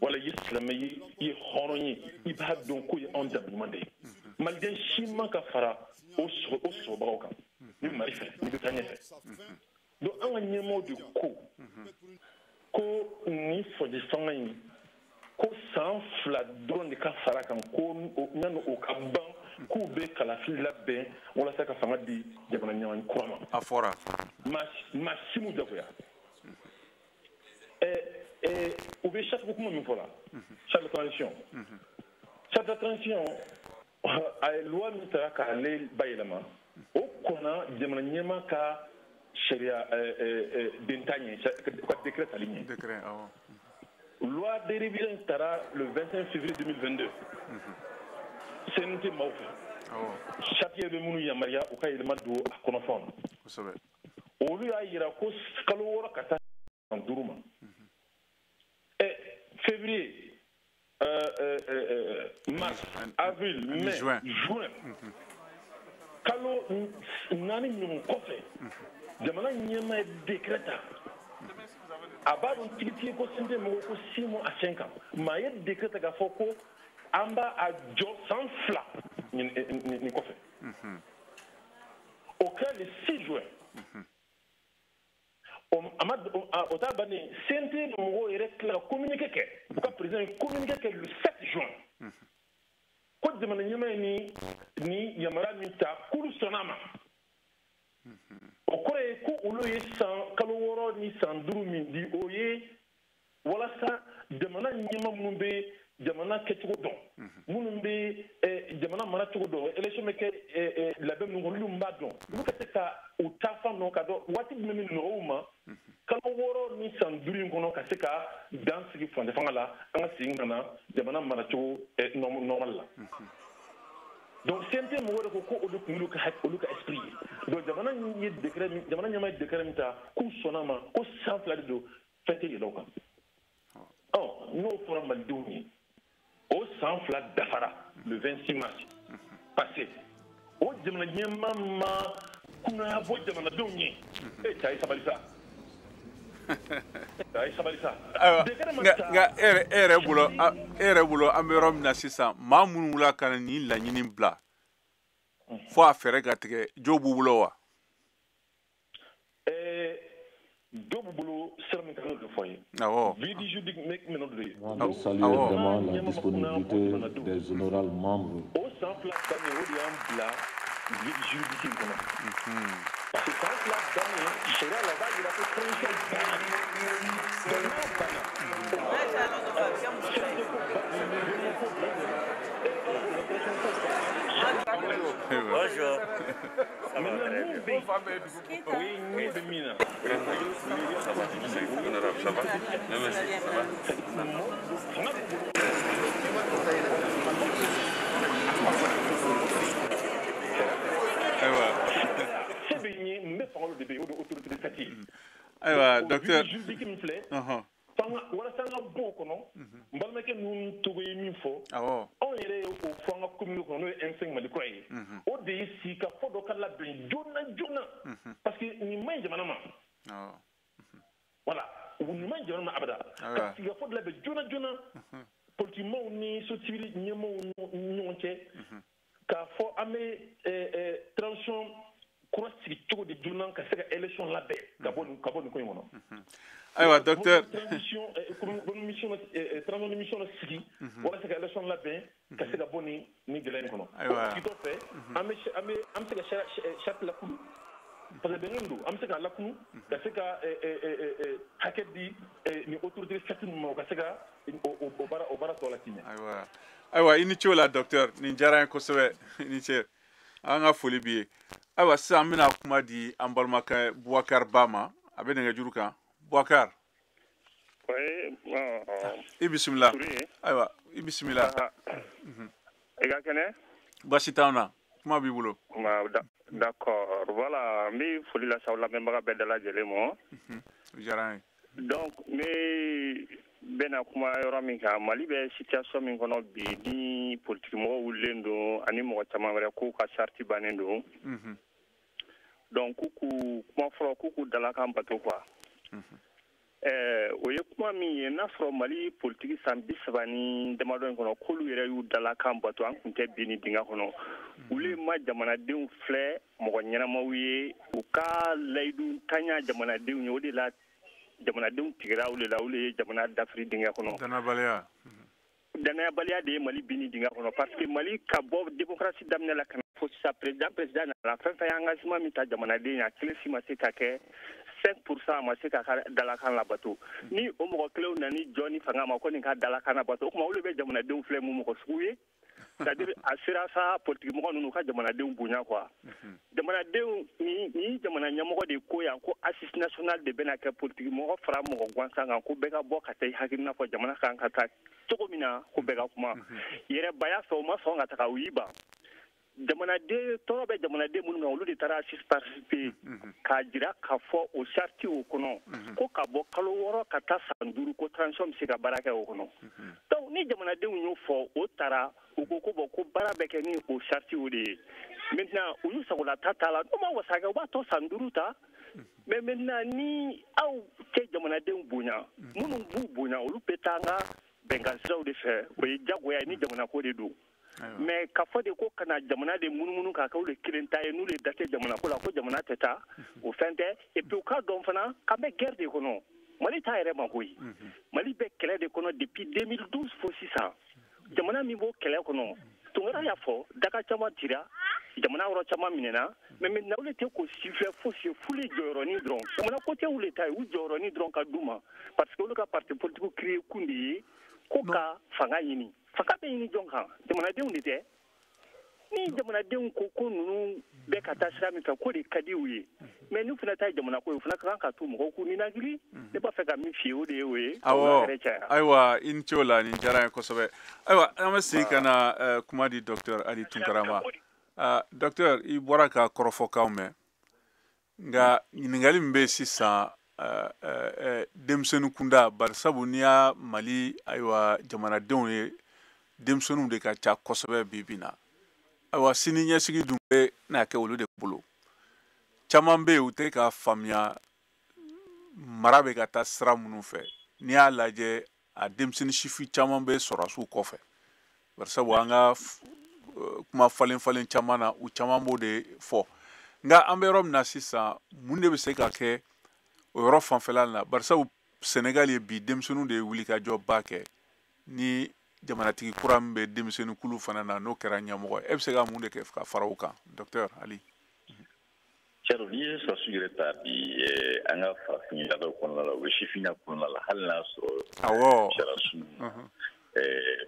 wala i ye silamɛ ye, i ye hɔrɔn ye, i b'a dɔn k'o ye anw danbe ɲuman de ye. Maliden si man ka fara o sɔgɔbagaw kan ni Mali fɛ, ni bɛ taa ɲɛfɛ. Donc an ka ɲɛmɔgɔw de ko nin fɔji fanga in, ko san 2 dɔrɔn de ka fara kan, ko yanni o ka ban, k'u bɛ kalafili labɛn walasa ka fanga di jamana ɲɛmaa kura ma. A fɔra. Maa si m'u jagoya. U bɛ charte ko kuma min fɔ la, charte de transition. Charte de transition, a ye loi min tara k'ale bayɛlɛma, o kɔnna jamana ɲɛmaa ka sariya denta ɲɛ, ka décret tali ɲɛ. Décret, awɔ. Loi de révision tara le 25 février 2022. CNT maaw fɛ. Charte bɛ minnu yamaruya u ka yɛlɛma don a kɔnɔfɛnw na. Kosɛbɛ. Olu y'a yira ko kalo 6 ka taa san 5 ma. Février, mars, avril, mai, juin. Kalo 4 ɲɔgɔn kɔfɛ, jamana ɲɛmaa ye décret ta. A b'a dɔn tigitigi ko CNT mɔgɔw ko 6 mois à 5 ans. Maa ye décret ta k'a fɔ ko an b'a a jɔ san 2 nin kɔfɛ. O kɛra le 6 juin. O t'a bannen, CNT mɔgɔw yɛrɛ tila ka communiqué kɛ. U ka président ye communiqué kɛ le 7 juin. Ko jamana ɲɛmaa ye ni yamaruya min ta k'olu sɔnn'a ma. O kɔrɔ ye ko olu ye san kalo 6 ni san 5 min di, o ye walasa jamana ɲɛmaa minnu bɛ jamana kɛcogo dɔn, minnu bɛ jamana mara cogo dɔn, élection bɛ kɛ labɛn minnu kɔnɔ, olu b'a dɔn, olu ka se ka u taafan dɔn ka dɔn waati jumɛn bɛ nɔgɔya u ma kalo 6 ni san 5 in kɔnɔ ka se ka dan sigi furancɛ fanga la, an ka segin ka na jamana maracogo normal la. Donc CNT mɔgɔw de ko ko o de tun y'olu ka esprit ye. Donc jamana ye décret min, jamana ɲɛmaa ye décret min ta k'u sɔnn'a ma ko san 2 de don, fɛn tɛ yɛlɛ o kan. Ɔ n'o fɔra malidenw ye, o san 2 dafara le 26 mars passé. O jamana ɲɛmaa ma kunnaya bɔ jamanadenw ye. E cɛ a ye sabali sa. A ye sabali sa. Ayiwa, nka e yɛrɛ bolo an bɛ yɔrɔ min na sisan, maa minnu wulila ka na nin laɲini bila fo a fɛɛrɛ ka tigɛ, jo b'u bolo wa? Dɔw b'u bolo sira min kan, n'o de fɔ n ye. Awɔ. Vide juridique min o de ye. Je salue évidemment la disponibilité des honorables membres. O san 2 daminɛ, o de y'an bila vide juridique in kɔnɔ. Parce que san 2 daminɛ, sariya la, o b'a jira ko transition banna. Donc n'a banna, Bonjour. Ça va très bien. Oui, oui, Ça va, honorable, ça va. Merci, ça va. Ayiwa. Ayiwa, docteur. Walasa an ka bɔ o kɔnɔ, n balimakɛ ninnu tɔgɔ ye min fɔ, anw yɛrɛ ye o fɔ an ka commune kɔnɔ, n'o ye M5 Mali kura ye. O de ye sigikafɔ dɔ ka labɛn joona joona, parce que nin man ɲi jamana ma. Voilà, nin man ɲi jamana ma abada. Ka sigikafɔ dɔ labɛn joona joona, politikimaaw ni société civile ɲɛmaaw ni ɲɔgɔn cɛ, k'a fɔ an bɛ transition kura sigi cogo di joona ka se ka élection labɛn ka bɔ nin ko in kɔnɔ. Ayiwa, docteur. Transition mission sigi walasa ka élection labɛn ka se ka bɔ nin gɛlɛya in kɔnɔ. Ayiwa. O sigitɔ fɛ, an bɛ se ka charte lakunu, parce que bɛnkan don, an bɛ se k'a lakunu ka se ka hakɛ di nin autorité charte ninnu ma, o ka se ka o baara tɔ latimɛ. Ayiwa, ayiwa, i ni ce o la docteur, nin diyara n ye kosɛbɛ, i ni ce. An ka foli b'i ye. Ayiwa, sisan an bɛna kuma di an balimakɛ Boubacar Ba ma, a bɛ nɛgɛjuru kan. Boubacar. Oui, I bisimila. Ayiwa, i bisimila. I ka kɛnɛ? Baasi t'anw na. Kuma b'i bolo. D'accord. Voilà, n bɛ foli lase aw lamɛnbaga bɛɛ dalajɛlen ma. O diyara an ye. Donc, n bɛ bɛna kuma yɔrɔ min kan, Mali bɛ situation min kɔnɔ bi, ni politikimɔgɔw wulilen don ani mɔgɔ caman wɛrɛ k'u ka charte bannen don. Donc, k'u k'u kuma fɔlɔ, k'u k'u dalakan bato quoi. O ye kuma min ye, n'a sɔrɔ Mali politiki san 30 ni damadɔ in kɔnɔ, k'olu yɛrɛ y'u dalakan bato, an tun tɛ bin ni dingɛ kɔnɔ. Olu ma jamanadenw filɛ mɔgɔ ɲɛnamaw ye, u ka layidu tanya jamanadenw ye, o de la jamanadenw tigɛra olu la, olu ye jamana dafiri dingɛ kɔnɔ. Danayabaliya. Danayabaliya de ye Mali bin ni dingɛ kɔnɔ, parce que Mali ka bɔ démocratie daminɛ la ka na fo sisan, président nana fɛn fɛn ye engagement min ta jamanaden ye, a kelen si ma se ka kɛ. 5% a ma se k'a ka dalakan labato. Ni o mɔgɔ kelenw nana jɔ ni fanga ma ko nin ka dalakan labato, o tuma olu bɛ jamanadenw filɛ mun mɔgɔ sugu ye? C'est-à-dire a sera sa politique mɔgɔ ninnu ka jamanadenw bonya quoi. Jamanadenw ni jamana ɲɛmɔgɔ de ko yan ko assise nationale de bɛna kɛ politique mɔgɔ fara mɔgɔ gansan kan, ko bɛɛ ka bɔ ka taa i hakilina fɔ jamana kan ka taa cogo min na, ko bɛɛ ka kuma. Yɛrɛbaya fɛ, o ma sɔn ka taga, u y'i ban. Jamanaden tɔɔrɔ bɛ jamanaden minnu kan, olu de taara assise participer k'a jira k'a fɔ o charte o kɔnɔ ko ka bɔ kalo 6 ka taa san 5 ko transition bɛ se ka baara kɛ o kɔnɔ. Donc ni jamanadenw y'o fɔ, o taara u ko ko bon, ko baara bɛ kɛ ni o charte o de ye. Maintenant u y'u sagolata t'a la, n'u ma wasa kɛ, u b'a tɔ san 5 ta. Mais maintenant ni aw tɛ jamanadenw bonya, minnu b'u bonya, olu bɛ taa an ka bɛnkan siraw de fɛ, o ye jagoya ye ni jamana ko de don. Mais k'a fɔ de ko kana jamana de munumunu k'a kɛ olu kelen ta ye, n'u de da tɛ jamana ko la, ko jamana tɛ taa, o fɛn tɛ. Et puis u k'a dɔn fana k'an bɛ guerre de kɔnɔ. Mali t'a yɛrɛ ma koyi. Mali bɛ kɛlɛ de kɔnɔ depuis 2012 fo sisan. Jamana min b'o kɛlɛ kɔnɔ, Tunkara y'a fɔ, daga caman cira, jamana yɔrɔ caman minɛna, mais maintenant olu tɛ k'o siffler fosi ye, f'u le jɔyɔrɔnin dɔrɔn. Jamana ko tɛ olu ta ye, u jɔyɔrɔnin dɔrɔn ka d'u ma, parce que olu ka parti politique créé kun de ye ko ka fanga ɲini. Fanga bɛ ɲini jɔn kan? Jamanadenw de tɛ. Ni jamanadenw ko ko ninnu bɛ ka taa sira min fɛ, k'o de ka di u ye, mais n'u fana ta ye jamana ko ye, u fana ka kan ka to mɔgɔw k'u ninakili. Ne b'a fɛ ka min f'i ye, o de ye o ye. Awɔ, ayiwa, i ni ce o la, nin diyara n ye kosɛbɛ. Ayiwa, an bɛ segin ka na kuma di docteur Ali Tunkara ma. Docteur, i bɔra ka kɔrɔfɔkanw mɛn, nka ɲininkali min bɛ yen sisan, denmisɛnnin kunda, barisabu n'i y'a Mali, ayiwa, jamanadenw ye, denmisɛnninw de ka ca kosɛbɛ bi bi in na. Ayiwa, sini ɲɛsigi dun bɛ n'a kɛ olu de bolo. Caman bɛ yen, u tɛ k'a faamuya mara bɛ ka taa sira minnu fɛ. N'i y'a lajɛ, a denmisɛnnin sifin caman bɛ sɔrɔdasiw kɔfɛ, barisabu an ka kuma falen falen caman na, u caman b'o de fɔ. Nka an bɛ yɔrɔ min na sisan, mun de bɛ se ka kɛ o yɔrɔ fanfɛla la? Barisabu Senegal ye bi denmisɛnninw de ye wulikajɔba kɛ, ni jamanatigi kura min bɛ denmisɛnnin kulu fana na, n'o kɛra ɲɛmɔgɔ ye, e bɛ se ka mun de kɛ ka fara o kan, docteur Ali? Cɛro, n'i ye sɔrɔsiw yɛrɛ ta bi, an ka farafin laadaw kɔnɔna la, u bɛ sifinna kɔnɔna la, hali n'a sɔrɔ sɔrɔsiw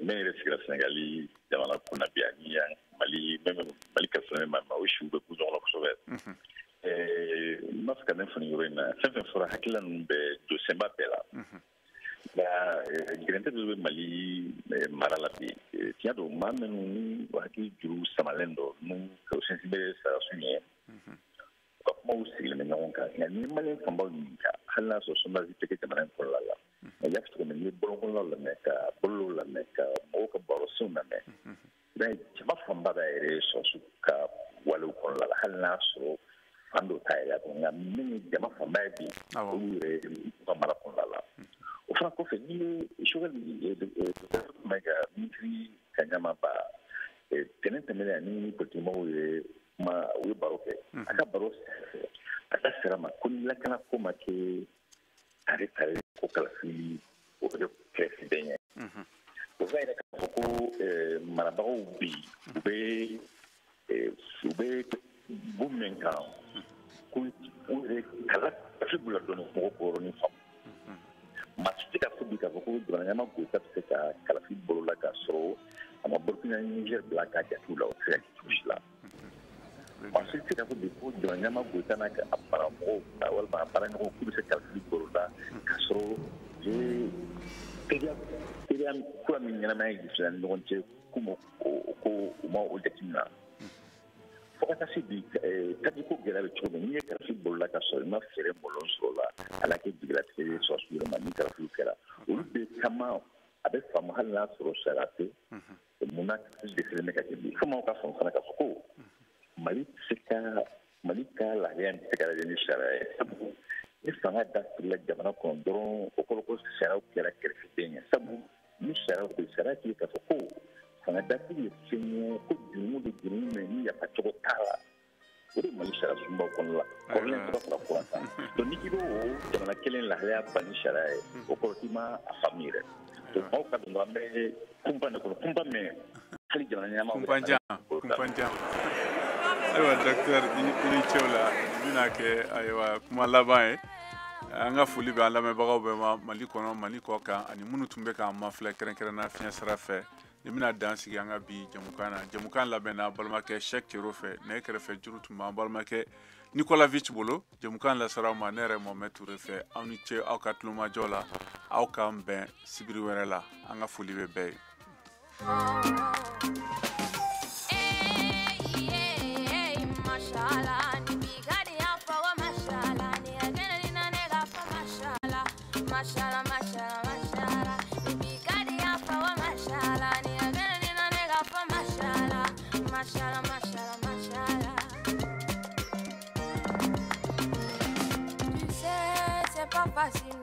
min yɛrɛ sigira Senegali jamana kunna bi, ani Mali, Mali ka fɛnɛ ma, o siw bɛ kun ɲɔgɔn na kosɛbɛ. N b'a fɛ ka min fɔ nin yɔrɔ in na, fɛn fɛn fɔra, hakilila ninnu bɛɛ don senba bɛɛ la. Nka gɛrɛntɛ dɔ bɛ Mali mara la bi. Tiɲɛ don, maa minnu ni hakili juru samalen don, n'u sinsin bɛ sɔrɔsiw ɲɛ, u ka kumaw sigilen bɛ ɲɔgɔn kan. Nka ni Maliyɛn fanbaw ɲininka, hali n'a sɔrɔ sondage tɛ kɛ jamana in kɔnɔna la, nka i y'a fɔ cogo min, n'i ye bɔlɔnkɔnɔnaw lamɛn, ka bɔlɔlɔw lamɛn, ka mɔgɔw ka barosenw lamɛn, i b'a ye jama fanba b'a yɛrɛ ye sɔrɔsiw ka walew kɔnɔna la, hali n'a sɔrɔ fan dɔw t'a yɛrɛ kɔnɔ. Nka min ye jama fanba ye bi, olu yɛrɛ u ka mara kɔnɔna la. O fana kɔfɛ, n'i ye Choguel Maïga, minisiri ka ɲɛmaaba, tɛnɛn tɛmɛnen, ani politikimɔgɔw ye kuma, u ye baro kɛ. A ka baro senfɛ, a ka sira ma ko ni lakana ko ma kɛ tare tare, ko kalafili o bɛ kɛ kɛrɛfɛden ye. O b'a yira k'a fɔ ko marabagaw bi, u bɛ bon min kan, ko u yɛrɛ kala kalafili b'u la dɔɔnin, mɔgɔw k'o yɔrɔnin faamu. Maa si tɛ k'a fɔ bi k'a fɔ ko jamana ɲɛmaa Goyita bɛ se ka kalafili bolo la k'a sɔrɔ a ma Burukina ni Niger bila k'a jate la, o tɛ se ka kɛ cogo si la. Maa si tɛ se k'a fɔ bi ko jamana ɲɛmaa Goyita n'a ka maramɔgɔw walima a baaraɲɔgɔnw k'u bɛ se kalafili bolo la k'a sɔrɔ u ye teriya kura min ɲɛnamaya fila ni ɲɔgɔn cɛ, k'u ma ko u ma o jateminɛ. Fo ka taa se bi, taji ko gɛlɛya bɛ cogo min, n'i ye kalafili bolo la ka sɔrɔ i ma fɛɛrɛ mɔlɔn sɔrɔ o la, ala kɛ jigilatigɛ ye sɔrɔsiw yɛrɛ ma. Ni kalafiliw kɛra, olu bɛɛ kama a bɛ faamu, hali n'a sɔrɔ sariya tɛ munna dɛsɛlen bɛ ka kɛ bi. Fo maaw ka faamu fana k'a fɔ ko Mali tɛ se ka, Mali ka lahalaya tɛ se ka lajɛ ni sariya ye, sabu ni fanga dafirila jamana kɔnɔ dɔrɔn, o kɔrɔ ko sariyaw kɛra kɛrɛfɛden ye. Sabu ni sariyaw bɛ, sariya tɛ k'a fɔ ko fanga dafiri ye fɛn ye, ko jurumu de, jurumu min ni yafa cogo t'a la. O de Mali sariya sunbaw kɔnɔ la, kɔrɔlen tɔgɔ fara kura kan. Donc n'i k'i b'o jamana kelen lahalaya ban ni sariya ye, o kɔrɔ k'i ma a faamu yɛrɛ. Donc maaw ka dɔn dɔrɔn, an bɛ kunpa de kɔnɔ, kunpa min hali jamana ɲɛmaaw bɛ Kunpanjan, kunpanjan. Ayiwa, docteur, i ni ce o la. Nin bɛna kɛ, ayiwa, kuma laban ye. An ka foli bɛ an lamɛnbagaw bɛɛ ma, Mali kɔnɔ, Mali kɔ kan, ani minnu tun bɛ k'an mafilɛ kɛrɛnkɛrɛnna fiɲɛ sira fɛ. Nin bɛna dan sigi an ka bi jamukan na. Jamukan labɛnna balimakɛ Cheikh Cero fɛ, nɛgɛ kɛrɛfɛ juru tun b'an balimakɛ Nikolavich bolo. Jamukan lasera aw ma ne yɛrɛ Mohamed Toure fɛ. Aw ni ce aw ka tulomajɔ la, aw k'an bɛn sibiri wɛrɛ la. An ka foli bɛ bɛɛ ye. Mashallah, ni bi ka di yan fɔ ko mashallah, ni ya kɛnɛ ni na ne ka fɔ mashallah, mashallah, mashallah, mashallah, ni bi ka di yan fɔ ko mashallah, ni ya kɛnɛ ni na ne ka fɔ mashallah, mashallah, mashallah, mashallah. Tu sais, c'est pas facile.